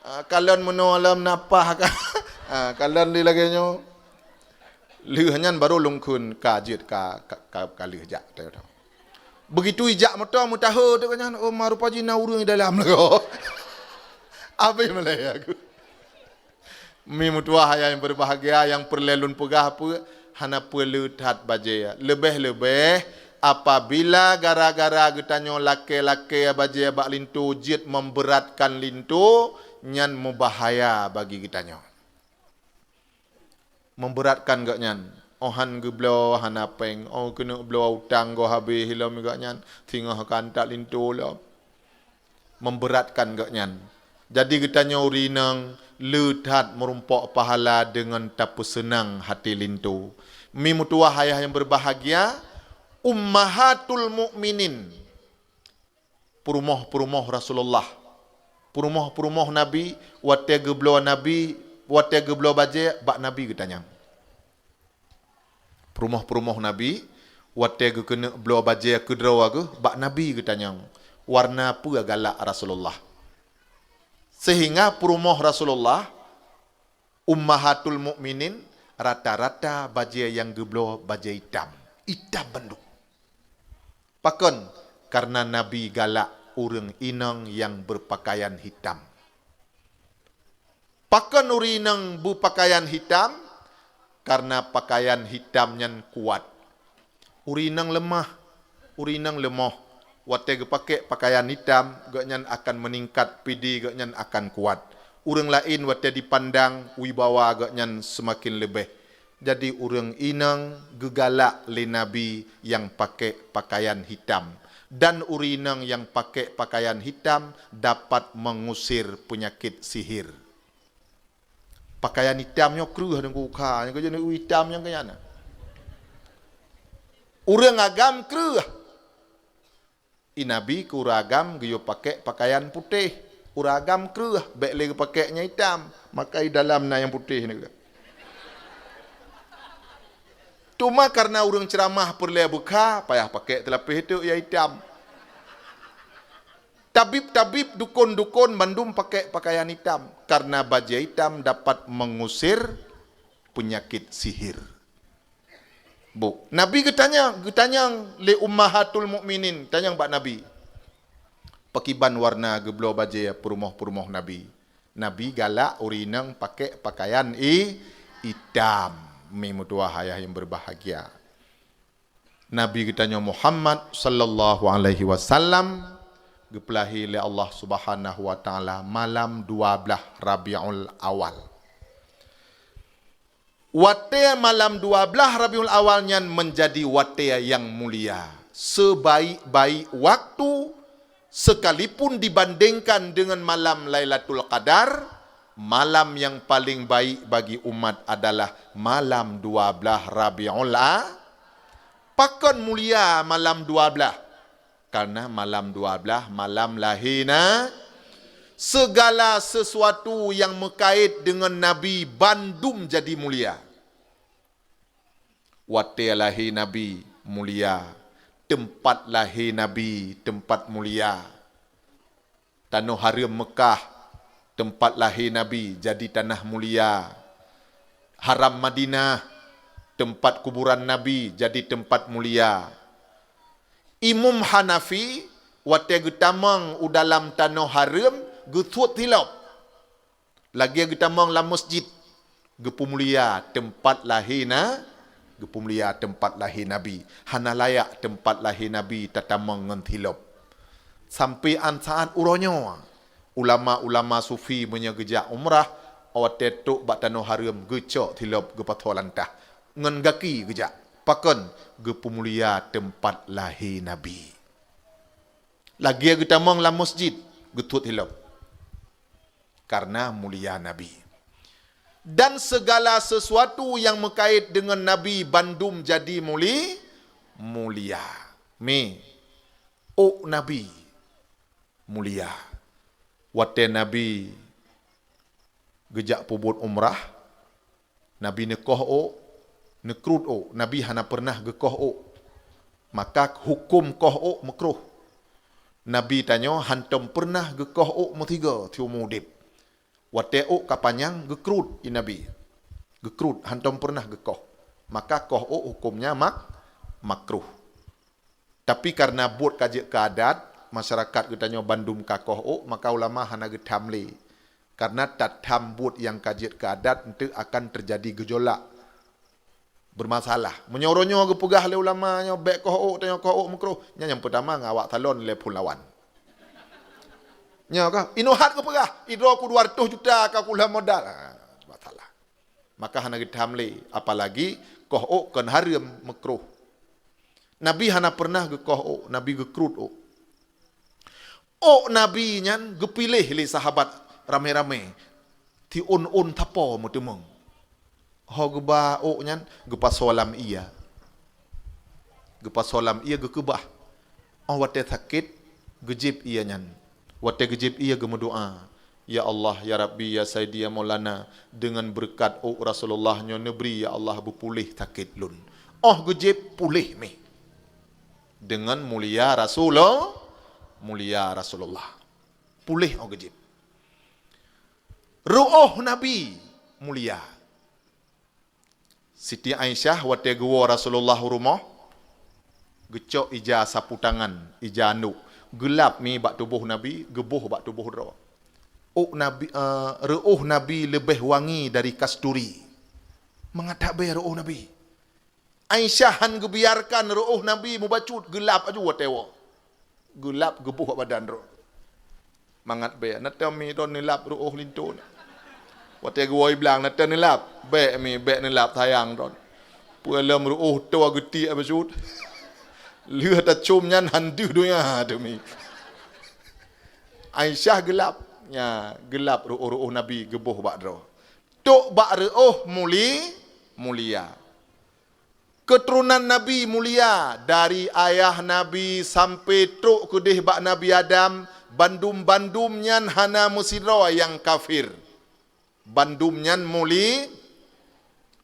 Ha, kalon meunoe lom na pah ka. Ha, kalon di lagée nyoe. Lheueh nyan baru lôn kheun ka jeuet ka, ka, ka, ka lheueh jak. Begitu ijak moto meutahe teuh nyan, oh, ma rupa jih na ureuëng di dalam lagoe. Abéh malée aku. Mi meutuwah ayah nyang berbahagia, nyang peureulée lôn peugah peue, hana peue le that bajée. Leubeh-leubeh apabila gara-gara geutanyoe lakée-lakée bajée bak linto jeuet memberatkan linto, nyan meubahaya bagi geutanyoe. Memberatkan gobnyan. Oh han geubloe hana péng, oh keuneuk bloe utang goh habéh lom gobnyan, singoh ka antat linto lom. Memberatkan gobnyan. Jadi geutanyoe ureuëng inong le that meurumpok pahala deungon tapeuseunang hati linto. Mi meutuwah ayah nyang berbahagia, ummahatul mukminin. Peurumoh-peurumoh Rasulullah, peurumoh-peurumoh Nabi, watée geubloe Nabi, watée geubloe bajée bak Nabi geutanyong. Peurumoh-peurumoh Nabi, watée geukeuneuk bloe bajée keudroe geuh bak Nabi geutanyong, warna peue galak Rasulullah. Sehingga peurumoh Rasulullah, Ummahatul Mukminin, rata-rata bajée nyang geubloe bajée itam. Itam bandum. Pakon? Karena Nabi galak ureuëng inong nyang beupakaian hitam. Pakon ureuëng inong beupakaian hitam? Karena pakaian hitam nyan kuat. Ureuëng inong leumah, ureuëng inong leumoh. Watée geupakée pakaian hitam, gobnyan akan meuningkat, pidi gobnyan akan kuat. Ureuëng laén watée dipandang, wibawa gobnyan seumaken leubeh. Jadi ureuëng inong geugalak lé Nabi nyang pakée pakaian hitam. Dan ureuëng inong nyang pakée pakaian hitam dapat mengusir penyakit sihir. Pakaian itam nyoe kreueh deungon kha, nyoe keuh itam nyang keuh nyan. Ureuëng agam kreueh. I Nabi keu ureuëng agam geuyue pakée pakaian putéh. Ureuëng agam kreueh, bék lé geupakée nyang itam, maka i dalam na nyang putéh nyoe keuh. Teuma karena ureuëng ceuramah peureulée beukha, payah pakée teulapéh teuk nyang itam. Tabib-tabib, dukon-dukon bandum pakée pakaian itam, karena bajée itam dapat mengusir penyakit sihir. Bu, Nabi geutanyong, geutanyong lé Ummahatul Mukminin, tanyong bak Nabi, "Pakiban warna geubloe bajée peurumoh-peurumoh Nabi?" Nabi galak ureuëng inong pakée pakaian i, itam. Mi meutuwah ayah nyang beubahgia. Nabi geutanyoe Muhammad sallallahu alaihi wasallam geupeulahé lé Allah Subhanahu wa Taala malam dua blaih Rabiul Awal. Watée malam dua blaih Rabiul Awal nyan meunjadi watée nyang mulia, seubaék-baék waktu, sekalipun dibandingkan deungon malam Lailatul Qadar, malam nyang paleng baék bagi umat adalah malam dua blaih Rabiul A-, Pakon mulia malam dua blaih? Karena malam dua blaih malam lahé na. Segala sesuatu yang meukait dengan Nabi bandum jadi mulia. Watée lahé Nabi mulia, teumpat lahé Nabi teumpat mulia. Tanoh hareuem Meukah, teumpat lahé Nabi, jadi tanah mulia. Haram Madinah, teumpat kuburan Nabi, jadi teumpat mulia. Imum Hanafi watée geutamong u dalam tanoh hareuem geusuet silop. Lagée geutamong lam meuseujid, geupeumulia teumpat lahé na, geupeumulia teumpat lahé Nabi. Hana layak teumpat lahé Nabi tatamong ngon silop. Sampai an saát uroe nyoe, ulama-ulama sufi meunyoe geujak umrah, watée trok bak tanoh hareuem geucok silop geupasoe lantah, ngon gaki geujak. Pakon? Geupeumulia teumpat lahé Nabi. Lagée geutamong lam meuseujid, geusuet silop. Karena mulia Nabi. Dan segala sesuatu yang meukait dengan Nabi bandum jadi muli-, mulia. Mi, ôk Nabi mulia. Watée Nabi geujak peubuet umrah, Nabi neukoh ôk, neukrut ôk. Nabi hana peureunah geukoh ôk. Maka huköm koh ôk meukruh. Nabi tanyoe hántom peureunah geukoh ôk meusigoe siumu udeb. Watée ôk ka panyang geukrut i Nabi. Geukrut, hántom peureunah geukoh. Maka koh ôk hukömnya mak-, makruh. Tapi karena buet ka jeuet keu adat, masyarakat geutanyoe bandum ka koh ôk, maka ulama hana geutham lé. Karena tatham buet nyang ka jeuet keu adat, eunteuk akan teujadi geujolak, beurmasalah. Meunyoe uroe nyoe geupeugah lé ulama nyoe, "Bék koh ôk, tanyoe koh ôk meukruh," nyan nyang peutama ngon awak salon lé phon lawan. Nyoe ka, inoe that geupeugah, "Idroe ku dua ratus juta ka kulheueh modal." Ha, masalah. Maka hana geutham lé, apalagi koh ôk kon hareuem, meukruh. Nabi hana peureunah geukoh ôk, Nabi geukrut ôk. Ôk Nabi nyan geupiléh lé sahabat ramé-ramé, siôn-ôn sapo meuteumeung. Ho geuba ôk nyan, geupasoe lam ié. Geupasoe lam ié geukeubah. Óh watée sakét, geujieb ié nyan. Watée geujieb ié geumeudoá, "Ya Allah, ya Rabbi, ya Sayyidi, ya Maulana, deungon beureukat ôk Rasulullah nyoe neubri, ya Allah, beupuléh sakét lôn." Óh geujieb, puléh mih. Deungon mulia Rasulul-, mulia Rasulullah. Puléh óh geujieb. Ruôh Nabi mulia. Siti Aisyah watée geuwoe Rasulullah u rumoh, geucok ija sapu tangan, ija andôk, geulap mi bak tuboh Nabi, geuboh bak tuboh droe. Ôk Nabi, eh, ruôh Nabi leubeh wangi dari kasturi. Mangat that bée ruôh Nabi. Aisyah hán geubiarkan ruôh Nabi mubacut, geulap aju watée woe. Geulap geuboh bak badan droe. Mangat bée, na teuh mi droe neulap ruôh linto nyan. Watée geuwoe blang, na teuh neulap, bék mi, bék neulap sayang droe. Peue lom ruôh toe geutiek bacut. Lheueh tacom nyan hán deuh donya teuh mi. Aisyah geulap, nya, geulap ruôh-ruôh Nabi geuboh bak droe. Trok bak ruôh muli-, mulia. Keuturonan Nabi mulia, dari ayah Nabi sampai trok keudeh bak Nabi Adam, bandum-bandum nyan hana meusidroe nyang kafir. Bandum nyan muli-,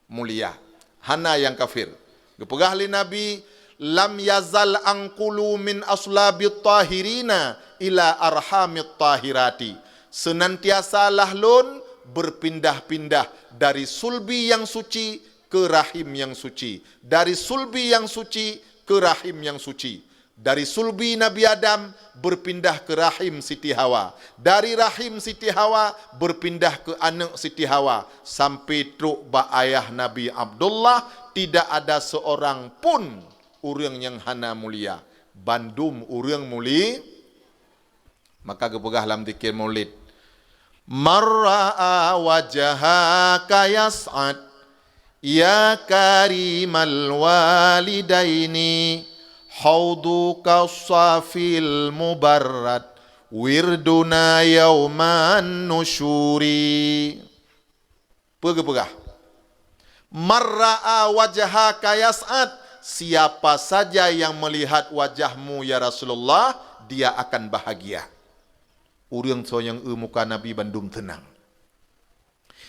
mulia, hana nyang kafir. Geupeugah lé Nabi, "Lam yazal anqulu min aslabit tahirina ila arhamit tahirati." Seunantiasalah lôn beupindah-pindah dari sulbi nyang suci keu rahim nyang suci, dari sulbi nyang suci keu rahim nyang suci, dari sulbi Nabi Adam beupindah keu rahim Siti Hawa, dari rahim Siti Hawa beupindah keu aneuëk Siti Hawa, sampai trok bak ayah Nabi Abdullah, tidak ada seorang pun ureuëng nyang hana mulia, bandum ureuëng muli-, Maka geupeugah lam zikir Maulid, "Man ra'a wajhaka yas'ad, ya karimal walidaini, hauduka safil mubarrad, wirduna yauman nusyuri." Peue geupeugah? "Man ra'a wajhaka yas'ad." "Siapa saja yang melihat wajahmu, ya Rasulullah, dia akan bahagia." Ureuëng soe nyang eu muka Nabi bandum seunang.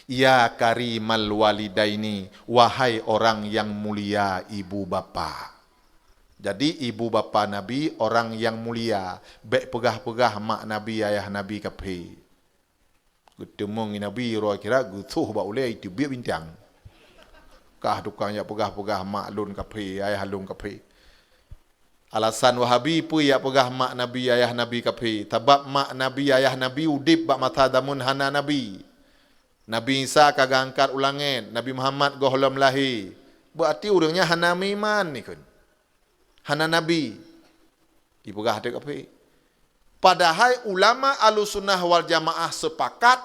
"Ya karimal walidaini, wahai orang yang mulia ibu bapa." Jadi ibu bapa Nabi orang yang mulia. Bék peugah-peugah mak Nabi, ayah Nabi kaphé. Geuteumong Nabi uroe akhirat, geuthoh bak ulée, iteubiet bintang. Kah tukang jak peugah-peugah mak lôn kaphé, ayah lôn kaphé. Alasan Wahabi peue jak peugah mak Nabi, ayah Nabi kaphé? Sabab mak Nabi, ayah Nabi udeb bak masa zaman hana Nabi. Nabi Isa ka geuangkat u langét, Nabi Muhammad gohlom lahé. Berarti ureuëng nyan hana meuiman ikheun. Hana Nabi. Dipeugah teuk kaphé. Padahai ulama Ahlussunnah wal Jamaah sepakat,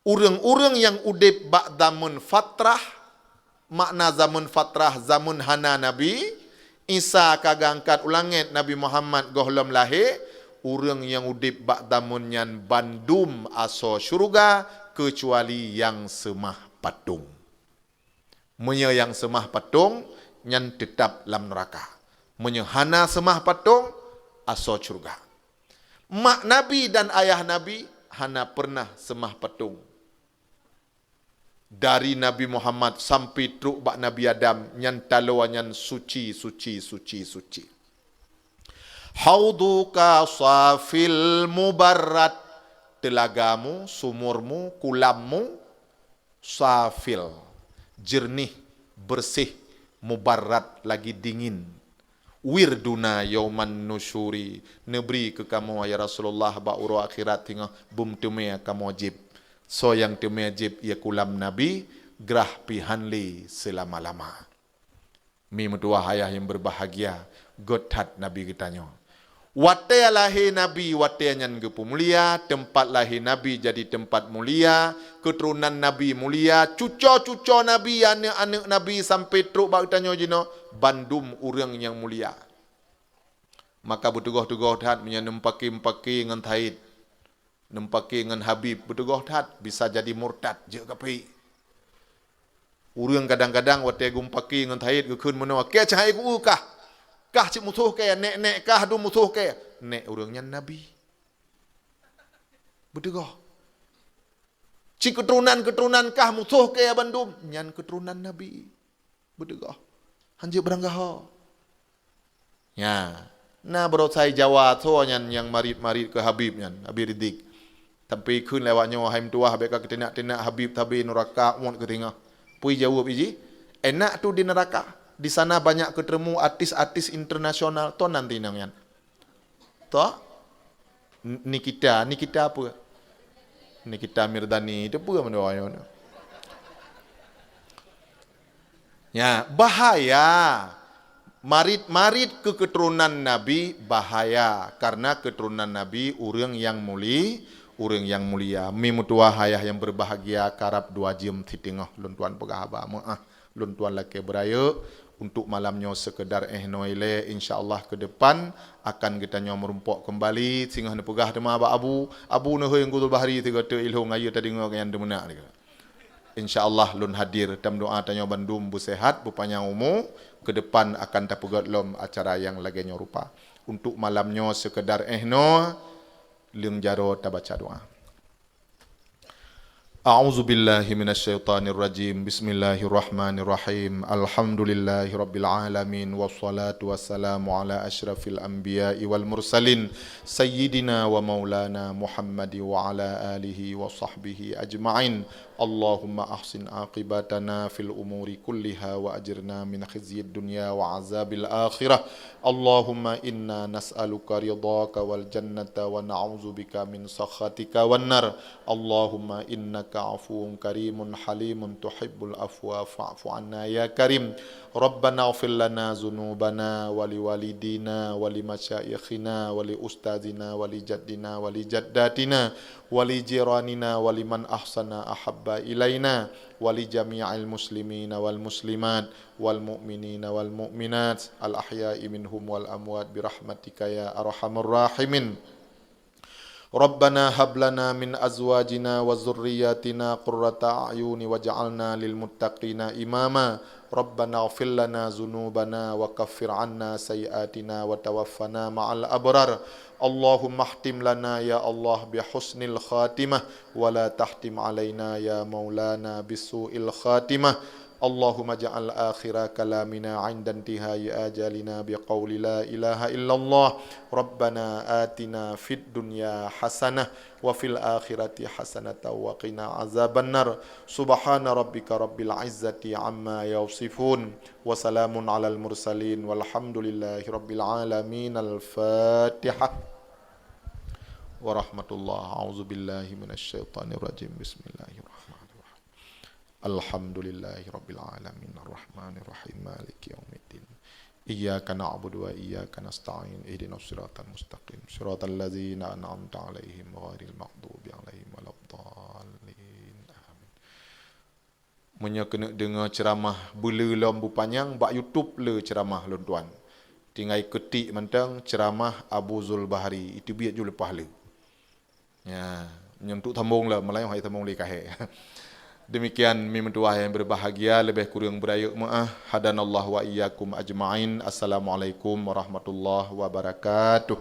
ureuëng-ureuëng nyang udeb bak zaman fatrah, makna zaman fatrah, zaman hana Nabi, Isa ka geuangkat u langét, Nabi Muhammad gohlom lahé, ureuëng nyang udeb bak zaman nyan bandum asoe syeuruga keucuali nyang seumah patong. Meunyoe nyang seumah patong, nyan teutab lam neuraka. Meunyoe hana seumah patong, asoe syeuruga. Mak Nabi dan ayah Nabi hana pernah seumah patong. Dari Nabi Muhammad sampai trok bak Nabi Adam, nyan taloe nyan suci, suci, suci, suci. "Haudhuka safil mubarrad." Teulagamu, sumurmu, kulammu, safil, jernih, bersih, mubarrad, lagi dingin. "Wirduna yauman nusyuri." Neubri keu kamoe, ya Rasulullah, bak uroe akhirat singoh beumeuteumeue kamoe jieb. Soe nyang teumé jieb, ya kulam Nabi, grah pih hán lé seulama-lama. Mi meutuwah ayah nyang beubahgia, göt that Nabi geutanyoe. Watée lahé Nabi, watée nyan geupeumulia, teumpat lahé Nabi jadi teumpat mulia, keuturonan Nabi mulia, cuco-cuco Nabi, aneuëk-aneuëk Nabi sampai trok bak geutanyoe jinoe, bandum ureuëng nyang mulia. Maka beuteugöh-teugöh that meunyoe neumeupaké-meupaké ngon Said, neumeupaké ngon Habib, beuteugöh that bisa jadi murtad, jeuet kaphé. Ureuëng kadang-kadang watée geumeupaké ngon Said geukheun meunoe, "Kée cahai ku kah? Kah cit musoh kée, nék-nék kah dum musoh kée." Nék ureuëng nyan Nabi. Beuteugöh. Cit keuturonan-keuturonan kah musoh kée bandum, nyan keuturonan Nabi. Beuteugöh. Hanjeuet beuranggaho. Nya, na baroe sai Jawa tho nyan nyang marit-marit keu Habib nyan, Habib Ridik. Sampai kheun lé awak nyoe, "Hai meutuwah, bék ka keutindak-tindak Habib, sabe neuraka uet keu singoh." Peue jaweueb jih? "Enak tu di neraka. Di sana banyak keutemu artis-artis internasional." Toh nanti nang nyan. Toh? N-, Nikita, Nikita apa? Nikita Mirzani, itu apa mendoa nyoe? Ya, bahaya. Marit-marit keu keuturonan Nabi bahaya, karena keuturonan Nabi ureuëng nyang muli-, ureuëng nyang mulia. Mi meutuwah ayah nyang beubahgia, karab dua jeuem siteungoh lôn tuan peugah haba meuah, lôn tuan lakée beurayeuk. Untuk malam nyoe seukeudar éh noe ilée, insya Allah keu depan akan geutanyoe meurumpok keumbali. Singoh neupeugah teuma bak Abu, "Abu neuhôi Guru Bahri sigoe teuk ilhong ayeue tadeungoe nyan teumeunak." Insya Allah lôn hadir, tameudoa tanyoe bandum beuseuhat, beupanyang umu, keu depan akan tapeugét lom acara nyang lagée nyoe rupa. Untuk malam nyoe seukeudar éh noe, leueng jaroe tabaca doa. A'udzubillahi minasyaitonirrajim. Bismillahirrahmanirrahim. Alhamdulillahirabbil alamin, wassalatu wassalamu ala asyrafil anbiya'i wal mursalin, sayyidina wa maulana Muhammadi wa ala alihi wa sahbihi ajma'in. Allahumma ahsin aqibatana fil umuri kulliha wa ajirna min khizyid dunya wa azabil akhirah. Allahumma inna nas'aluka ridhaka wal jannata wa na'udzubika min sakhatika wan nar. Allahumma innaka afuwun karimun halimun tuhibbul afwa fa'fu anna ya karim. Rabbana ighfir lana dzunubana wa liwalidina wa limasyaikhina wa liustadzina wa lijaddina wa lijaddatina wa lijiranina wa liman ahsana ahabba ilaina wa lijami'il muslimina wal muslimat wal mu'minina wal mu'minat al ahya'i minhum wal amwat birahmatika ya arhamar rahimin. Rabbana hab lana min azwajina wa dzurriyyatina qurrata a'yuni waj'alna lil muttaqina imama. Rabbana ighfir lana dzunubana wa kaffir 'anna sayyi'atina wa tawaffana ma'al abrar. Allahumma khtim lana ya Allah bi husnil khatimah wa la tahtim 'alaina ya maulana bisu'il khatimah. Allahumma ja'al akhira kalamina 'inda intihai ajalina bi qawli la ilaha illallah. Rabbana atina fid dunya hasanah wa fil akhirati hasanatan wa qina azabannar. Subhana rabbika rabbil izzati amma yasifun. Wa salamun alal mursalin walhamdulillahi rabbil alamin. Al-Fatihah. Warahmatullah. A'udzubillahi minasyaitonirrajim. Bismillahirrahmanirrahim. Alhamdulillahi rabbil alamin. Arrahmanirrahim. Maliki yaumiddin. Iyyaka na'budu wa iyyaka nasta'in. Ihdinas siratal mustaqim. Siratal ladzina an'amta 'alaihim ghairil maghdubi 'alaihim waladdallin. Amin. Meunyoe keuneuk deungoe ceuramah beuleu lom bupanyang, bak YouTube le ceuramah lôn tuan. Tinggai keutik mantong ceuramah Abu Zulbahri, itu biet ju leupah le. Ya, nyoe untuk sambong lah, meulayeue hai sambong lé kahé. Demikian, mi meutuah nyang berbahagia, lebih kurang beurayeuk meu'ah. Hadanallahu wa iyyakum ajma'in. Assalamualaikum warahmatullahi wabarakatuh.